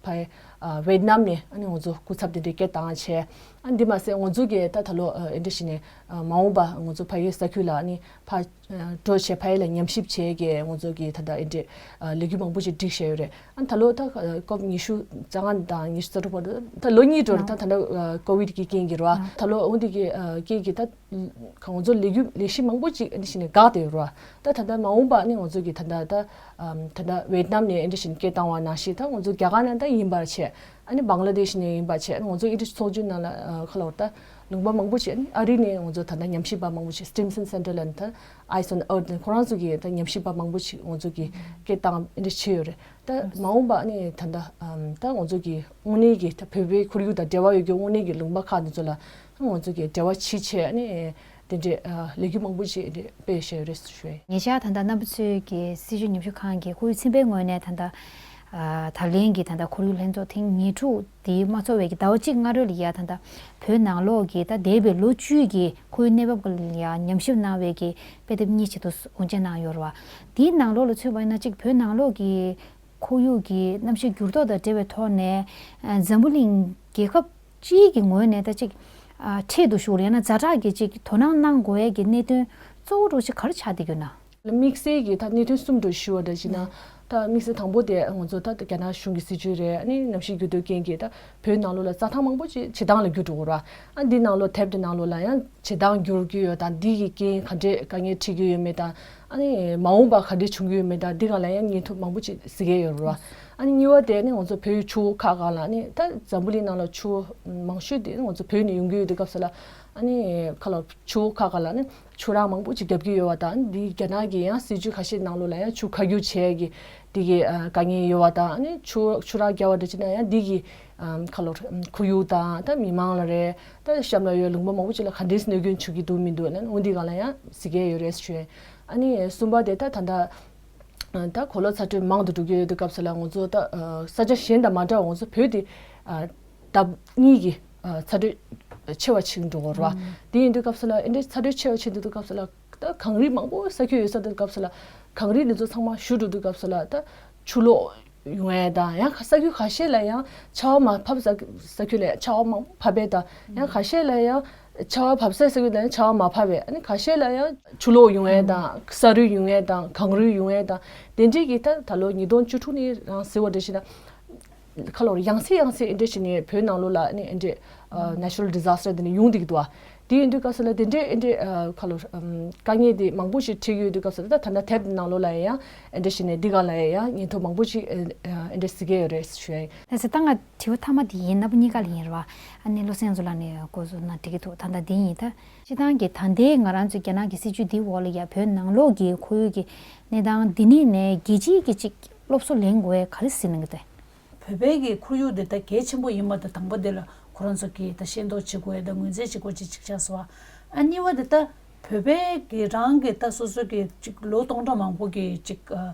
ཕ་ཡུལ་ཨ་ཝེད་ནམ་ནས་ཨ་ནི་ང་ཚོ་སྐུ་ཚབ་དེ་འདྲའི་སྐད་བཏང་བྱས། ཨ་འདི་མ་ཟད་ང་ཚོ་གི་ད་ད་ལོ་ཨ་ཨེ་འདྲ་ཞིག་ནས་ཨ་མ་འོངས་པ་ང་ཚོ་ཕ་ཡུལ་ས་ཁུལ་ལ་ཨ་ནི་ཕ་འགྲོ་བྱས་ཕ་ཡུལ་ལ་ཉམས་ཞིབ་བྱས་ཀྱི་ང་ཚོ་གི་ད་ལྟ་ཨེ་འདྲའི་ལས་འགུལ་མང་པོ་ཞིག་སྒྲིག་བཞག་ཡོད་རེད། ཨ་ད་ལོ་ད་ཀོབ་ཉི་ཤུ་རྩ་ལྔ་དང་ཉི་ཤུ་རྩ་དྲུག་བར་དུ་ད་ལོ་གཉིས་འགྲོ་རེད། ད་ད་ལྟ་ཀོ་བིད་ཀྱི་རྐྱེན་གྱིས་རེད་བ། ད་ལོ་འོ་འདི་གི་རྐྱེན་གྱིས་ད་ང་ཚོ་ལས་འགུལ་ལས་གཞི་མང་པོ་ཅིག་ཨ་ནི་ཞིག་ནས་འགག་བསྡད་ཡོད་རེད་བ། ད་ད་ལྟ་མ་འོངས་པ་ཨ་ནི་ང་ཚོ་གི་ད་ལྟ་ད་ད་ལྟ་ཝེད་ནམ་ནས་ཨེ་འདྲ་ཞིག་སྐད་བཏང་བ་ནང་བཞིན་ད་ང་ཚོ་རྒྱ་གར་ནང་ད་ཡིན་པར་བྱས། ཨ་ནི་བང་ལ་དེཤ་ནས་ཡིན་པ་བྱས་ང་ཚོ་ཨི་འདྲ་ཚོགས་ཆུང་ནང་ལ་ཁ་ལོ་ད་ལུང་པ་མང་པོ་ཞིག་ཨ་ནི་ཨ་རི་ནས་ང་ཚོ་ད་ལྟ་ཉམས་ཞིབ་པ་མང་པོ་ཞིག་སི་ཊིམ་སན་སེན་ཊར་ལ་ནི་ད་Ice on Earth ནས་ཁོ་རང་ཚོ་གི་ད་ཉམས་ཞིབ་པ་མང་པོ་ཞིག་ང་ཚོ་གི་སྐད་བཏང་ཨི་འདྲ་བྱས་ཡོད་རེད། ད་མ་འོངས་པ་ཨ་ནི་ད་ད་ད་ང་ཚོ་གི་དངོས་གནས་ཀྱི་ད་བོད་པའི་ཁོར་ཡུག་དང་འབྲེལ་བ་ཡོད་རྒྱུ་དངོས་གནས་ཀྱི་ལུང་པ་ཁག་འདི་ཚོ་ལ་ད་ང་ཚོ་གི་འབྲེལ་བ་བྱེད་ཆེད་ཨ་ནི། དེ་འདྲའི་ལས་འགུལ་མང་པོ་ཞིག་སྤེལ་བཞིན་ཡོད་རེད་ཞུ་ཡིན། ཉེ་ཆར་ད་ལྟ་རྣམ་པ་ཚོས་ཀྱི་སྲིད་བྱུས་ཉམས་ཞིབ་ཁང་གི་ཁོར་ཡུག་ཚན་པའི་ངོས་ནས་ད་ལྟ་ད་ལན་གྱི་ད་ལྟ་ཁོར་ཡུག་ལྷན་ཚོགས་ཐེངས་ཉེར་དྲུག་དེ་མ་ཚོགས་པའི་གི་ཟླ་བ་གཅིག་སྔ་རོལ་ལ་ཡ་ད་ལྟ་བོད་ནང་ལོགས་ཀྱི་ད་འདས་པའི་ལོ་བཅུའི་གི་ཁོར་ཡུག་གནས་བབ་ལ་ཡ་ཉམས་ཞིབ་གནང་བའི་གི་དཔེ་དེབ་གཉིས་ཆེད་དུ་དབུ་འབྱེད་གནང་ཡོད་རེད་བ། དེའི་ནང་ལོགས་ལ་མཚོན་པ་ཡིན་ན་གཅིག་བོད་ནང་ལོགས་ཀྱི་ཁོར་ཡུག་གི་གནམ་གཤིས་འགྱུར་ལྡོག་དང་འབྲེལ་བའི་ཐོག་ནས་འཛམ་བུ་གླིང་རྒྱལ་ཁབ་ སྤྱིའི་གི་ངོས་ནས་ད་ཅིག་ཨ་འཕྲལ་དུ་ཞུགས་རེད་ན་ཛ་དྲག་གི་ཅིག་དོ་སྣང་གནང་དགོས་ཡས་ཀྱི་གནད་དོན་གཙོ་བོ་འདྲ་ཅིག་ག་རེ་ཆགས་བསྡད་ཡོད་ན། དམིགས་བསལ་གྱི་ད་གནད་དོན་གསུམ་འདྲ་ཞུ་བ་འདྲ་ཅིག་ན། ད་དམིགས་བསལ་དང་པོ་དེ་ང་ཚོ་ད་རྒྱ་ནག་གཞུང་གི་སྲིད་ཇུས་རེད། ཨ་ནི་གནམ་གཤིས་འགྱུར་ལྡོག་རྐྱེན་གྱིས་ད་བོད་ནང་ལོགས་ལ་རྩྭ་ཐང་མང་པོ་ཅིག་བྱེ་ཐང་ལ་འགྱུར་འགྲོ་གི་རེད་བ། ཨ་འདི་ནང་ལོགས་དེབ་དེ་ནང་ལོགས་ལ་ཡང་བྱེ་ཐང་འགྱུར་གྱི་ཡོད་དང་འདི་གི་རྐྱེན་ག་འདྲས་དཀའ་ངལ་འཕྲད་ཀྱི་ཡོད་མེད་དང་། ཨ་ནི་མ་འོངས་པ་ག་འདྲས་བྱུང་གི་ཡོད་མེད་དང་འདི་སྒང་ལ་ཡང་བརྙན་ཐུང་མང་པོ་ཅིག་གཟིགས་ཡས་ཡོད་རེད་བ། ཨ་ནི་གཉིས་པ་དེ་ནི་ང་ཚོ་བོད་ཆུ་བོ་ཁག་ཁག་ལ་ནི་ད་འཛམ་བུ་གླིང་ནང་ལ་ཆུ་བོ་མང་ཤོས་དེ་ང་ཚོ་བོད་ནས་ཡོང་གི་ཡོད་དུས་སྐབས་སུ་ལ། ཨ་ནི་ཁ་ལོ་ཆུ་བོ་ཁག་ཁག་ལ་ནི་ཆུ་རགས་མང་པོ་ཅིག་བརྒྱབ་ཀྱི་ཡོད་པ་དང་འདི་རྒྱ་ནག་གི་ཡང་སྲིད་ཇུས་ཁ་ཤས་ནང་ལོགས་ལ་ཡང་ཆུ་ཁ་བསྒྱུར་བྱས་ཀྱི་འདི་གི་དཀའ་ངལ་ཡོད་པ་དང་ཨ་ནི་ཆུ་ཆུ་རགས་བརྒྱབ་པ་འདྲ་ཅིག་ན་ཡང་འདི་གི་ཁ་ལོ་ཁོར་ཡུག་དང་ད་མི་མང་ལ་རེད། ད་གཤམ་ལ་ཡོད་ལུང་པ་མང་པོ་ཅིག་ལ་ག་འདྲས་གནོད་སྐྱོན་བྱུང་གི་འདུག་མི་འདུག་ལ་འོ་འདི་སྒང་ལ་ཡང་གཟིགས་ཡས་ཡོད་རེད་ཞུ། ཨ་ནི་གསུམ་པ་དེ་ད་ད་ལྟ་ད་གོ་ལ་ཚ་དྲོད་མང་དུ་འགྲོ་གི་ཡོད་དུས་སྐབས་སུ་ལ་ང་ཚོ་ད་ས་ཆ་གཞན་དང་མ་འདྲ་བ་ང་ཚོ་བོད་དེ་ལྡབ་གཉིས་ཀྱི་ཚ་དྲོད་ཆེ་བ་ཕྱིན་འགྲོ་གི་རེད་བ། དེ་ཡིན་དུས་སྐབས་སུ་ལ་ཨེ་འདྲས་ཚ་དྲོད་ཆེ་བ་ཕྱིན་དུས་སྐབས་སུ་ལ་ད་གངས་རི་མང་པོ་ས་ཁུལ་ཡོད་ས་དུས་སྐབས་སུ་ལ་གངས་རི་འདི་ཚོ་ཚང་མ་བཞུ་འགྲོ་དུས་སྐབས་སུ་ལ་ད་ཆུ་ལོག་ཡོང་ཡས་དང་ཡང་ས་ཁུལ་ཁ་ཤས་ལ་ཡང་ཆར་པ་མ་བབས་ས་ས་ཁུལ་ལ་ཆར་པ་མང་པོ་བབས་པས་དང་ཡང་ཁ་ཤས་ལ་ཡང་ཆར་པ་བབས་ས་ས་ཁུལ་ལ་ཡང་ཆར་པ་མ་བབས་པས། ཨ་ནི་ཁ་ཤས་ལ་ཡང་ཆུ་ལོག་ཡོང་ཡས་དང་ས་རུད་ཡོང་ཡས་དང་གངས་རུད་ཡོང་ཡས་དང་དེ་འདྲས་ཀྱི་ད་ད་ལོ་ཉིས་སྟོང་བཅུ་དྲུག་ནས་རང་ཟེར་བ་འདྲ་ཞིག་ན་ཁ་ལོ་ཡང་སེ་ཡང་སེ་ཨེ་འདྲས་ཞིག་ནས་བོད་ནང་ལོགས་ལ་ཨ་ནི་ཨེ་འདྲས་ནེ་ཆུ་རལ་ཌི་ཛ་སི་ཊར་དེ་ནས་ཡོང་བསྡད་ཀྱི་འདུག་བ། དེ་ཡིན་དུས་སྐབས་སུ་ལ་དེ་འདྲའི་ཨེ་འདྲའི་ཁ་ལོ་དཀའ་ངལ་དེ་མང་པོ་ཞིག་འཕྲད་ཀྱི་ཡོད་དུས་སྐབས་སུ་ལ་ད་ད་ལྟ་དེབ་ནང་ལོགས་ལ་ཡང་ཨེ་འདྲ་ཞིག་ནས་འདི་ག་ལ་ཡང་བརྙན་ཐུང་མང་པོ་ཞིག་ཨེ་འདྲ་གཟིགས་ཀྱི་ཡོད་རེད་ཞུ་ཡ་ཡིན། ལགས་སོ། ད་ང་དྲི་བ་མཐའ་མ་དེ་ཡིན། རྣམ་པ་གཉིས་ཀ་ལ་ཡིན་རེད་བ། ཨ་ནི་བློ་སེང་ཚོ་ལ་ནས་འགོ་བཟུང་ན་འགྲིག་གི་འདུག་ད་ལྟ་དེ་ཡིན་ད། སྤྱི་བཏང་གི་ད་ལྟའི་ང་རང་ཚོའི་རྒྱ་ནག་གི་སྲིད་ཇུས་འདིའི་འོག་ལ་ཡ་བོད་ནང་ལོགས་ཀྱི་ཁོར་ཡུག་གི་གནས་སྟངས་འདི་ནས་ནས་རྒྱལ་སྤྱིའི་གི་ཅིག་སློབ་གསོ་ལེན་དགོས་ག་རེ་ཟེར་ན་གི་ད། བོད་པའི་གི་ཁོར་ཡུག་འདི་ད་གལ་ཆེན་པོ་ཡིན་པ་དང་དང་པོ་དེ་ལ་ཁོ་རང་ཚོ་གི་ད་ཤེས་རྟོགས་བྱེད་དགོས་ཡ་ད་ངོས་འཛིན་བྱེད་དགོས་ཅིག་ཅིག་ཆགས་སོང་བ། ཨ་གཉིས་པ་དེ་ད་བོད་པའི་གི་རང་གི་ད་སོ་སོ་གི་ཅིག་ལོ་སྟོང་ཕྲག་མང་པོ་གི་ཅིག་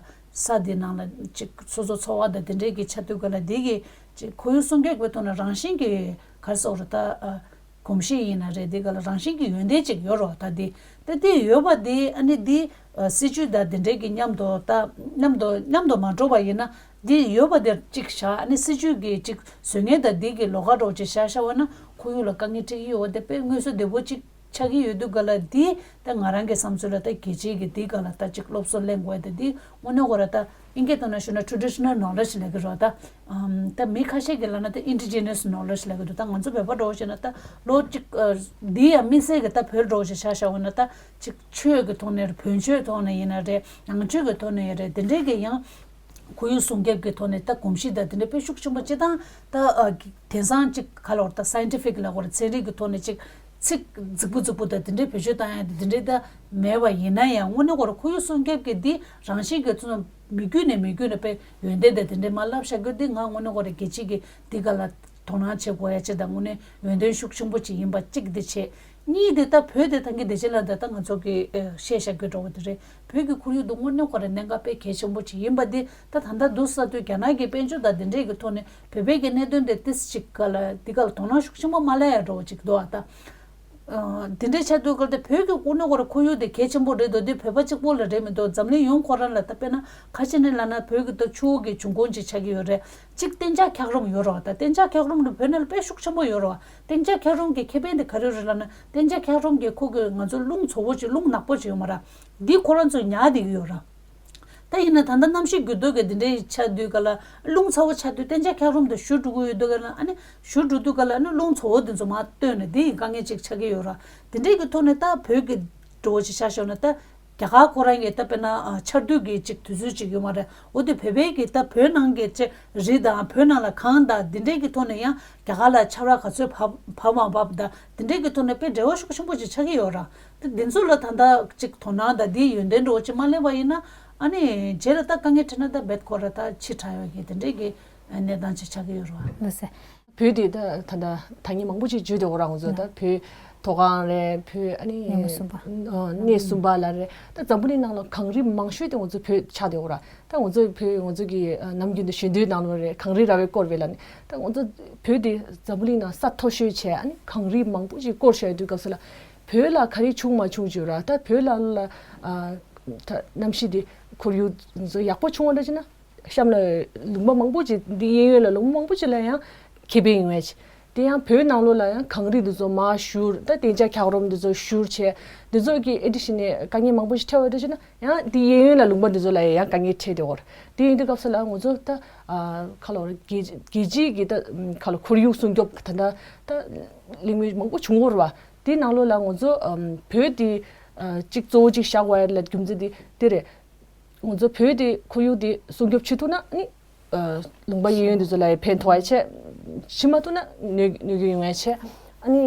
ས་འདི་ནང་ལ་ཅིག་སོ་སོ་འཚོ་བ་ད་དེ་འདྲའི་གི་ཆ་དུས་ག་ལ་འདི་གི་ཅིག་ཁོར་ཡུག་སྲུང་སྐྱོབ་ཀྱི་ཐོག་ནས་རང་བཞིན་གི་ག་རེ་ཟེར་དགོས་རེད་ད། གོམས་གཤིས་ཡིན་ན་རེད་འདི་ག་ལ་རང་བཞིན་གྱི་ཡོན་ཏན་ཅིག་ཡོད་རོགས་ད་འདི། ད་འདི་ཡོད་པ་འདི་ཨ་ནི་འདི་སྲིད་ཇུས་དང་འདི་འདྲའི་གི་མཉམ་དུ་ད་མཉམ་དུ་མཉམ་དུ་མ་འགྲོ་བ་ཡིན་ན་འདི་ཡོད་པ་འདི་གཅིག་བཞག་ཨ་ནི་སྲིད་ཇུས་ཀྱི་གཅིག་བཟོ་མཁན་དང་འདི་གི་ལོགས་ཀ་འགྲོ་ཅིག་བཞག་བཞག་པ་ན་ཁོར་ཡུག་ལ་དཀའ་ངལ་འཕྲད་ཀྱི་ཡོད་པ་འདི་དཔེ་དངོས་སུ་བདེ་པོ་གཅིག་ཆགས་ཀྱི་ཡོད་དུས་ག་ལ་འདི་ད་ང་རང་གི་བསམ་ཚུལ་ལ་ད་རྒྱལ་སྤྱིའི་གི་འདི་ག་ལ་ད་གཅིག་སློབ་གསོ་ལེན་དགོས་ད་འདི་དངོས་གནས་ཁོ་ར་ད་ཨིན་སྐད་ཐོག་ནས་ཞུ་ན་traditional knowledge་ལབ་ཀྱི་རོ་ད། ཨམ་ད་མི་ཁ་ཤས་ཀྱིས་ལབ་ན་ད་indigenous knowledge་ལབ་ཀྱི་འདུག་ད་ང་ཚོ་བོད་པ་འདྲ་བོ་བྱས་ན་ད་ལོ་གཅིག་ཨ་འདི་ཡང་དམིགས་བསལ་གྱི་ད་བོད་འདྲ་བོ་ཞིག་ཆ་བཞག་པ་ན་ད་གཅིག་ཆོས་ཀྱི་ཐོག་ནས་བོན་ཆོས་ཐོག་ནས་ཡིན་ན་རེད་ནང་ཆོས་ཀྱི་ཐོག་ནས་ཡིན་རེད་དེ་འདྲའི་གི་ཡང་ཁོར་ཡུག་སྲུང་སྐྱོབ་ཀྱི་ཐོག་ནས་ད་གོམས་གཤིས་ད་དེ་འདྲ་དཔེ་ཤུགས་ཆེན་པོ་སྤྱི་བཏང་ད་ཨ་དེང་སང་གཅིག་ག་ལ་བར་ད་scientific་ལབ་དགོས་རེད་ཚན་རིག་གི་ཐོག་ནས་གཅིག་ཚིག་རྫིག་པོ་རྫིག་པོ་དང་དེ་འདྲའི་བེད་སྤྱོད་བཏང་ཡ་དེ་འདྲའི་ད་མེད་པ་ཡིན་ན་ཡང་དངོས་གནས་ཁོ་རང་ཁོར་ཡུག་སྲུང་སྐྱོབ་ཀྱི་འདི་རང་བཞིན་གྱི་ཚུལ་མི་རྒྱུད་ནས་མི་རྒྱུད་ནས་དཔེ་ཡོན་ཏན་དང་དེ་འདྲའི་མ་བསླབ་བཞག་རྒྱུ་འདི་ང་དངོས་གནས་ཁོ་རང་རྒྱལ་སྤྱི་གི་འདི་ག་ལ་དོ་སྣང་བྱེད་དགོས་ཡ་ཅིག་དང་དངོས་གནས་ཡོན་ཏན་ཤུགས་ཆེན་པོ་ཅིག་ཡིན་པ་གཅིག་འདི་བྱས། གཉིས་འདི་ད་བོད་དེ་ཐང་གི་བདེ་ཆེན་ལ་ད་ད་ང་ཚོ་གི་བཤད་བཞག་རྒྱུ་འདྲ་བོ་དེ་རེད། བོད་ཀྱི་ཁོར་ཡུག་འདི་དངོས་གནས་ཁོ་རང་གནད་འགག་དཔེ་གལ་ཆེན་པོ་ཅིག་ཡིན་པ་འདི་ད་ད་ལྟ་འདུག་ས་དུས་རྒྱ་ནག་གི་དཔལ་འབྱོར་དང་འདི་འདྲས་ཀྱི་ཐོག་ནས་བོད་པའི་གི་གནད་དོན་དེ་ཏིས་ཅིག་ག་ལ་འདི་ག་ལ་དོ་སྣང་ཤུགས་ཆེན་པོ་མ་སླེབས་ཡ་འདྲ་བོ་ཅིག་འདུག་ཨ་ད། འདི་འདྲའི་ཆ་དུས་ག་ལ་ད་བོད་ཀྱི་དངོས་གནས་ཁོ་རང་ཁོར་ཡུག་དེ་གལ་ཆེན་པོ་རེད་འདུག་འདི་བོད་པ་གཅིག་པོ་ལ་རེད་མི་འདུག་འཛམ་གླིང་ཡོངས་ཁོ་རང་ལ་ད་དཔེར་ན་ཁ་ཆེ་ནས་ལབ་ན་བོད་ཀྱི་ད་ཆུ་བོ་གི་འབྱུང་ཁུངས་ཅིག་ཆགས་ཀྱི་ཡོད་རེད། གཅིག་གཏན་འཇགས་འཁྱགས་རོམ་ཡོད་རེད་བ། ད་གཏན་འཇགས་འཁྱགས་རོམ་དེ་བོད་ནང་ལ་དཔེ་ཤུགས་ཆེན་པོ་ཡོད་རེད་བ། གཏན་འཇགས་འཁྱགས་རོམ་གྱི་ཁེ་ཕན་དེ་ག་རེ་རེད་ལབ་ན་གཏན་འཇགས་འཁྱགས་རོམ་གྱི་ཁོ་གི་ང་ཚོ་རླུང་བཙོག་པོ་ཅིག་རླུང་ནག་པོ་ཅིག་ཡོད་མ་རེད། འདི་ཁོ་རང་ཚོས་ཉར་བསྡད་ཀྱི་ཡོད་རེད། ད་ཡིན་ན་ད་ལྟ་གནམ་གཤིས་འགྱུར་ལྡོག་གི་འདི་འདྲའི་ཆགས་དུས་ག་ལ་རླུང་ཚ་བོ་ཆགས་དུས་གཏན་འཇགས་འཁྱགས་རོམ་དེ་བཞུར་འགྲོ་གི་ཡོད་དུས་ག་ལ་ཨ་ནི་བཞུར་འགྲོ་དུས་ག་ལ་ཨ་ནི་རླུང་བཙོག་པོ་དེ་ཚོ་མར་བཏོན་ནས་དེ་ཡི་དཀའ་ངལ་ཅིག་ཆགས་ཀྱི་ཡོད་རེད། དེ་འདྲའི་གི་ཐོག་ནས་ད་བོད་ཀྱི་འགྲོ་བ་ཅིག་ཆ་བཞག་ན་ད་རྒྱ་གར་ཁོ་རང་གི་ད་དཔེར་ན་ཨ་ཆར་དུས་ཀྱི་ཅིག་དུས་ཚོད་ཅིག་ཡོད་མ་རེད། འོ་དེ་བོད་པའི་གི་ད་བོད་ནང་གི་ཅིག་རི་དང་བོད་ནང་ལ་གངས་དང་འདི་འདྲའི་གི་ཐོག་ནས་ཡང་རྒྱ་གར་ལ་ཆར་པ་ག་ཚོད་བབས་བབས་མ་བབས་དང་འདི་འདྲའི་གི་ཐོག་ནས་དཔེ་འབྲེལ་བ་ཤུགས་ཆེན་པོ་ཅིག་ཆགས་ཀྱི་ཡོད་ར། ད་འདི་ཚོ་ལ་ད་ལྟ་ཅིག་དོ་སྣང་དང་འདིའི་ཡོན་ཏན་འདྲ་བོ་ཅིག་མ་ལེན་པ་ཡིན་ན་ཨ་ནི་རྗེས་ལ་ད་དཀའ་ངལ་འཕྲད་ན་ད་རྦད་ཁོ་ར་ད་ཕྱི་དྲགས་ཡོད་གི་དེ་འདྲའི་གི་གནས་སྟངས་ཅིག་ཆགས་ཀྱི་ཡོད་ར། ལགས་སེ། བོད་དེ་ད་ད་ད་ཐ་སྙད་མང་པོ་ཅིག་བརྗོད་དེ་འོ་ར་ང་ཚོ་ད་བོད་མཐོ་སྒང་རེད་བོད་ཨ་ནི་གནས་མུ་གསུམ་པ། ཨ་གནས་གསུམ་པ་ལ་རེད། ད་འཛམ་བུ་གླིང་ནང་ལ་གངས་རི་མང་ཤོས་དེ་ང་ཚོ་བོད་ཆགས་དེ་འོ་ར། ད་ང་ཚོ་བོད་ང་ཚོ་གི་ནམ་རྒྱུན་དུ་ཞལ་འདོན་ནང་ལོ་རེད་གངས་རི་ར་བས་བསྐོར་བས་ལ་ནི་ད་ང་ཚོ་བོད་དེ་འཛམ་བུ་གླིང་ནང་ས་མཐོ་ཤོས་བྱས་ཨ་ནི་གངས་རི་མང་པོ་ཅིག་བསྐོར་བཞག་དུས་སྐབས་སུ་ལ་བོད་ལ་ག་རེ་བྱུང་མ་བྱུང་བརྗོད་ར། ད་བོད་ལ་ལ་ཨ་ད་གནམ་གཤིས་དེ་ཁོར་ཡུག་ང་ཚོ་ཡག་པོ་བྱུང་བ་འདྲ་ཅིག་ན། གཤམ་ལ་ལུང་པ་མང་པོ་ཅིག་འདི་གཡས་གཡོན་ལ་ལུང་པ་མང་པོ་ཅིག་ལ་ཡང་ཁེ་ཕན་ཡོང་ཡ་ཅིག་ དེ་ཡང་བོད་ནང་ལོགས་ལ་ཡང་གངས་རི་འདི་ཚོ་མར་བཞུར། ད་གདན་ཆ་འཁྱགས་རོམ་འདི་ཚོ་བཞུར་བྱས། འདི་ཚོ་གི་ཨེ་ཌི་ཤི་ནས་དཀའ་ངལ་མང་པོ་ཞིག་འཕྲད་པ་འདྲ་བྱས་ན། ཡང་དེ་གཡས་གཡོན་ལ་ལུང་པ་འདི་ཚོ་ལ་ཡང་དཀའ་ངལ་འཕྲད་བསྡད་ཡོད་རེད། དེ་ཡིན་དུས་སྐབས་སུ་ལ་ང་ཚོ་ད་ཨ་ག་ལབ་དགོས་རེད། རྒྱལ་རྒྱལ་སྤྱིའི་གི་ད་ག་ལབ་ཁོར་ཡུག་སྲུང་སྐྱོབ་ད་ད་ད་ལས་འགུལ་མང་པོ་བྱུང་ཡོད་རེད་བ། དེའི་ནང་ལོགས་ལ་ང་ཚོ་ཨམ་བོད་དེ་ཨ་གཅིག་གཙོ་བོ་གཅིག་བཞག་དགོས་ཡ་ལ་རྒྱུ་མཚན་དེ་དེ་རེད། ང་ཚོ་བོད་དེ་ཁོར་ཡུག་དེ་སྲུང་སྐྱོབ་བྱེད་ཐུབ་ན་ནི་ཨ་ལུང་པ་གཡས་གཡོན་དེ་ཚོ་ལ་ཡང་ཕན་ཐོགས་ཡ་ཆེ། བྱེད་མ་ཐུབ་ན་གནོད་གནོད་སྐྱོན་ཡོང་ཡ་ཆེ། ཨ་ནི་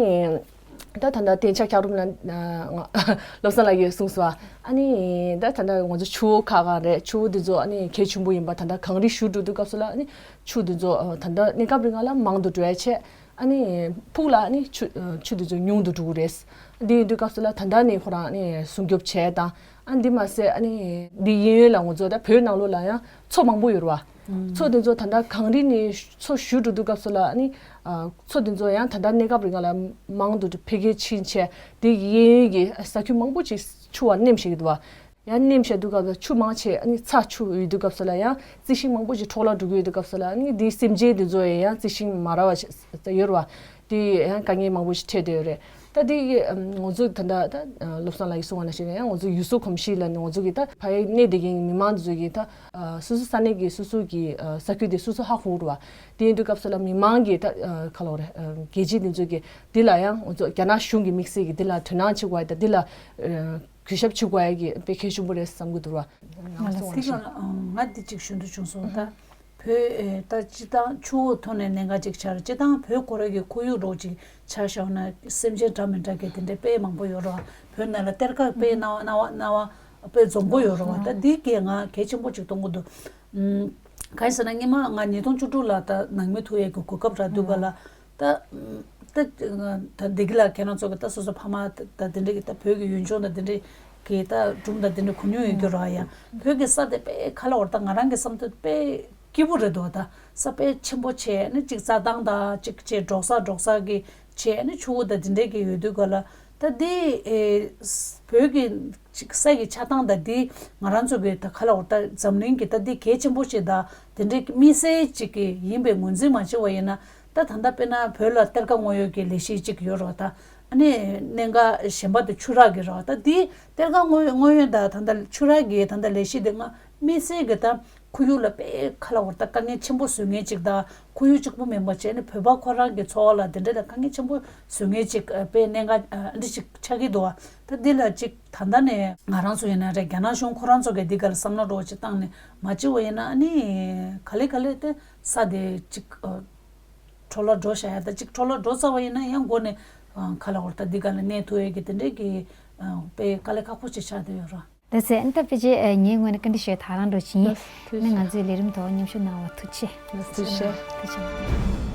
ད་ད་ལྟ་གདན་ཆ་འཁྱགས་རོམ་ལ་ཨ་བློ་བཟང་ལགས་ཀྱིས་གསུངས་སོང་། ཨ་ནི་ད་ད་ལྟ་ང་ཚོ་ཆུ་བོ་ཁག་ཁག་རེད། ཆུ་བོ་དེ་ཚོ་ཨ་ནི་གལ་ཆེན་པོ་ཡིན་པ། ད་ལྟ་གངས་རི་བཞུར་འགྲོ་དུས་སྐབས་སུ་ལ་ཨ་ནི་ཆུ་དེ་ཚོ་ཨ་ད་ལྟ་གནས་སྐབས་རིང་ལ་མང་དུ་འགྲོ་ཡ་ཆེ། ཨ་ནི་ཕུགས་ལ་ཨ་ནི་ཆུ་ཆུ་དེ་ཚོ་ཉུང་དུ་འགྲོ་གི་རེད། དེ་ཡིན་དུས་སྐབས་སུ་ལ་ད་ལྟ་ནས་ཁོ་རང་ཨ་ནི་སྲུང་སྐྱོབ་བྱས་དང་། ཨ་འདི་མ་ཟད་ཨ་ནི་འདི་གཡས་གཡོན་ལ་ང་ཚོ་ད་བོད་ནང་ལོགས་ལ་ཡང་མཚོ་མང་པོ་ཡོད་རེད་བ། མཚོ་དེ་ཚོ་ད་ལྟ་གངས་རི་ནས་མཚོ་བཞུར་འགྲོ་དུས་སྐབས་སུ་ལ་ཨ་ནི་ཨ་མཚོ་དེ་ཚོ་ཡང་ད་ལྟ་གནས་སྐབས་རིང་ལ་མང་དུ་འཕེལ་རྒྱས་ཕྱིན་བྱས། དེ་གཡས་གཡོན་གྱི་ས་ཁུལ་མང་པོ་ཅིག་ཆུ་བ་ནེམ་བཞག་གི་འདུག་བ། ཡང་ནེམ་བཞག་དུས་སྐབས་ལ་ཆུ་མང་ཆེ་ཨ་ནི་ཚྭ་ཆུ་ཡོད་དུས་སྐབས་སུ་ལ་ཡང་རྩི་ཤིང་མང་པོ་ཞིག་འཕྲོ་བརླག་འགྲོ་གི་ཡོད་དུས་སྐབས་སུ་ལ་ཨ་ནི་དེའི་སེམས་ཅན་དེ་ཚོ་ཡང་རྩི་ཤིང་མ་རག་པ་ཞིག་ཡོད་རེད་བ། དེ་ཡང་དཀའ་ངལ་མང་པོ་ཞིག་འཕྲད་བསྡད་ཡོད་རེད། ད་དེ་ང་ཚོ་ད་ལྟ་ད་བློ་བཟང་ལགས་ཀྱིས་གསུངས་པ་ནང་བཞིན་ཡང་ང་ཚོ་ཡུལ་སྲུང་གོམས་གཤིས་ལ་ནི་ང་ཚོ་གི་ད་ཕ་ཡི་གནས་བསྡད་མཁན་མི་མང་དེ་ཚོ་གི་ད་སོ་སོ་ས་གནས་ཀྱི་སོ་སོ་གི་ས་ཁུལ་དེ་སོ་སོ་ཧ་གོ་རེད་བ། དེ་ཡིན་དུས་སྐབས་སུ་ལ་མི་མང་གི་ད་ག་ལབ་རེད། རྒྱལ་སྤྱི་དེ་ཚོ་གི་དེ་ལ་ཡང་ང་ཚོ་རྒྱ་ནག་གཞུང་གི་དམིགས་བསལ་གྱི་དེ་ལ་དོ་སྣང་བྱེད་དགོས་ཡ་ད་དེ་ལ་གུས་ཞབས་བྱེད་དགོས་ཡ་གི་དཔེ་གལ་ཆེན་པོ་རེད་བསམ་གྱི་འདུག་ར། ང་ལ་སྲིད་སྐྱོང་ལ་ང་འདི་གཅིག་ཞུ་འདོད་བྱུང་སོང་ད། བོད་ཨེ་ད་སྤྱི་བཏང་ཆུ་བོ་ཐོག་ནས་གནད་འགག་ཅིག་ཆགས་རེད། སྤྱི་བཏང་བོད་ཁོ་རང་གི་ཁོར་ཡུག་རོགས་ཅིག་ཆ་བཞག་ན་སེམས་ཅན་འདྲ་མི་འདྲ་གི་དེ་འདྲ་དཔེ་མང་པོ་ཡོད་རེད་བ། བོད་ནང་ལ་གཏེར་ཁ་དཔེ་སྣང་བ་སྣང་བ་སྣང་བ་དཔེ་འཛོམས་པོ་ཡོད་རེད་བ། ད་འདི་གས་ང་གལ་ཆེན་པོ་ཅིག་མཐོང་གི་འདུག་ཨུམ། གང་ཡིན་ཟེར་ན་སྔོན་མ་ང་ཉིས་སྟོང་བཅུ་དྲུག་ལ་ད་ནང་མི་ཐུག་ཡས་ཀྱི་གོ་སྐབས་རག་དུས་ག་ལ། ད་ད་ད་འདི་གི་ལ་ཁྱེད་རང་ཚོ་གི་ད་སོ་སོ་ཕ་མ་ད་དེ་འདྲ་གི་ད་བོད་ཀྱི་ཡུལ་ལྗོངས་ད་དེ་འདྲ་གི་ད་སྒྲུང་ད་དེ་འདྲ་གོ་མྱོང་ཡོད་རྒྱུ་ར་ཡ། བོད་ཀྱི་ས་དེ་དཔེ་ག་ལབ་དགོས་རེད། ད་ང་རང་གི་བསམ་ཚུལ་དཔེ་སྐྱིད་པོ་རེད་འདུག་ད་ས་དཔེ་ཆེན་པོ་བྱས་ནི་གཅིག་རྩྭ་ཐང་ད་གཅིག་བྱས་འབྲོག་ས་འབྲོག་ས་གི་བྱས་ནི་ཆུ་བོ་ད་དེ་འདྲ་གི་ཡོད་དུས་ག་ལ། ད་འདི་ཨེ་བོད་ཀྱི་ཅིག་ས་ཡི་ཆགས་སྟངས་དང་འདི་ང་རང་ཚོ་གི་ད་ག་ལབ་དགོས་རེད། ད་འཛམ་གླིང་གི་ད་འདི་གལ་ཆེན་པོ་ཞིག་དང་དེ་འདྲའི་དམིགས་བསལ་ཅིག་གི་ཡིན་པའི་ངོས་འཛིན་མ་བྱས་པ་ཡིན་ན། ད་ད་ལྟ་དཔེར་ན་བོད་ལ་གཏེར་ཁ་དངོས་ཡོད་ཀྱི་ལས་གཞི་ཅིག་ཡོད་རེད་བ། ད་ཨ་ནི་གནད་འགག་གཞན་པ་དེ་ཆུ་རགས་ཀྱི་རེད་བ། ད་འདི་གཏེར་ཁ་དངོས་དངོས་ཡོད་དང་ད་ལྟ་ཆུ་རགས་ཀྱི་ད་ལྟ་ལས་གཞི་དེ་ང་དམིགས་བསལ་གྱི་ད་ཁོར་ཡུག་ལ་དཔེ་ག་ལབ་དགོས་རེད། ད་དཀའ་ངལ་ཆེན་པོ་བཟོ་མཁན་ཅིག་དང་ཁོར་ཡུག་གཅིག་པུ་མིན་པ་བྱས་ནས་བོད་པ་ཁོ་རང་གི་འཚོ་བ་ལ་དེ་འདྲ་ད་དཀའ་ངལ་ཆེན་པོ་བཟོ་མཁན་ཅིག་དཔེ་གནད་འགག་འདི་ཞིག་ཆགས་ཀྱི་འདུག་བ། ད་འདི་ལ་ཅིག་ད་ལྟ་ནས་ང་རང་ཚོ་ཡིན་ན་རེད། རྒྱ་ནག་གཞུང་ཁོ་རང་ཚོ་གིས་འདི་ག་ལ་བསམ་བློ་འདྲ་བོ་ཅིག་བཏང་ནས་མ་བྱེད་པ་ཡིན་ན། ཨ་ནི་ག་ལེ་ག་ལེ་དེ་ས་དེ་ཅིག་འཕྲོ་བརླག་འགྲོ་བཞག་ཡ། ད་ཅིག་འཕྲོ་བརླག་འགྲོ་ཚར་བ་ཡིན་ན་ཡང་མགོ་ནས་ག་ལབ་དགོས་རེད། ད་འདི་ག་ལ་གནས་ཐུབ་ཡ་གི་དེ་འདྲའི་གི་དཔེ་དཀའ་ལས་ཁག་པོ་ཅིག་ཆགས་བསྡད་ཡོད་རེད། ལགས་སེ། ཨ་ནི་ད་ཕལ་ཆེར་ངའི་ངོས་ནས་བཀའ་འདྲི་ཞུ་ཡ་ད་རང་འདྲ་བོ་ཅིག་ཡིན། ཨ་ནི་ང་ཚོའི་ལས་རིམ་ཐོག་མཉམ་ཞུགས་གནང་བར་ཐུགས་རྗེ་ཆེ། ཐུགས་རྗེ་ཆེ། ཐུགས་རྗེ་ཆེ།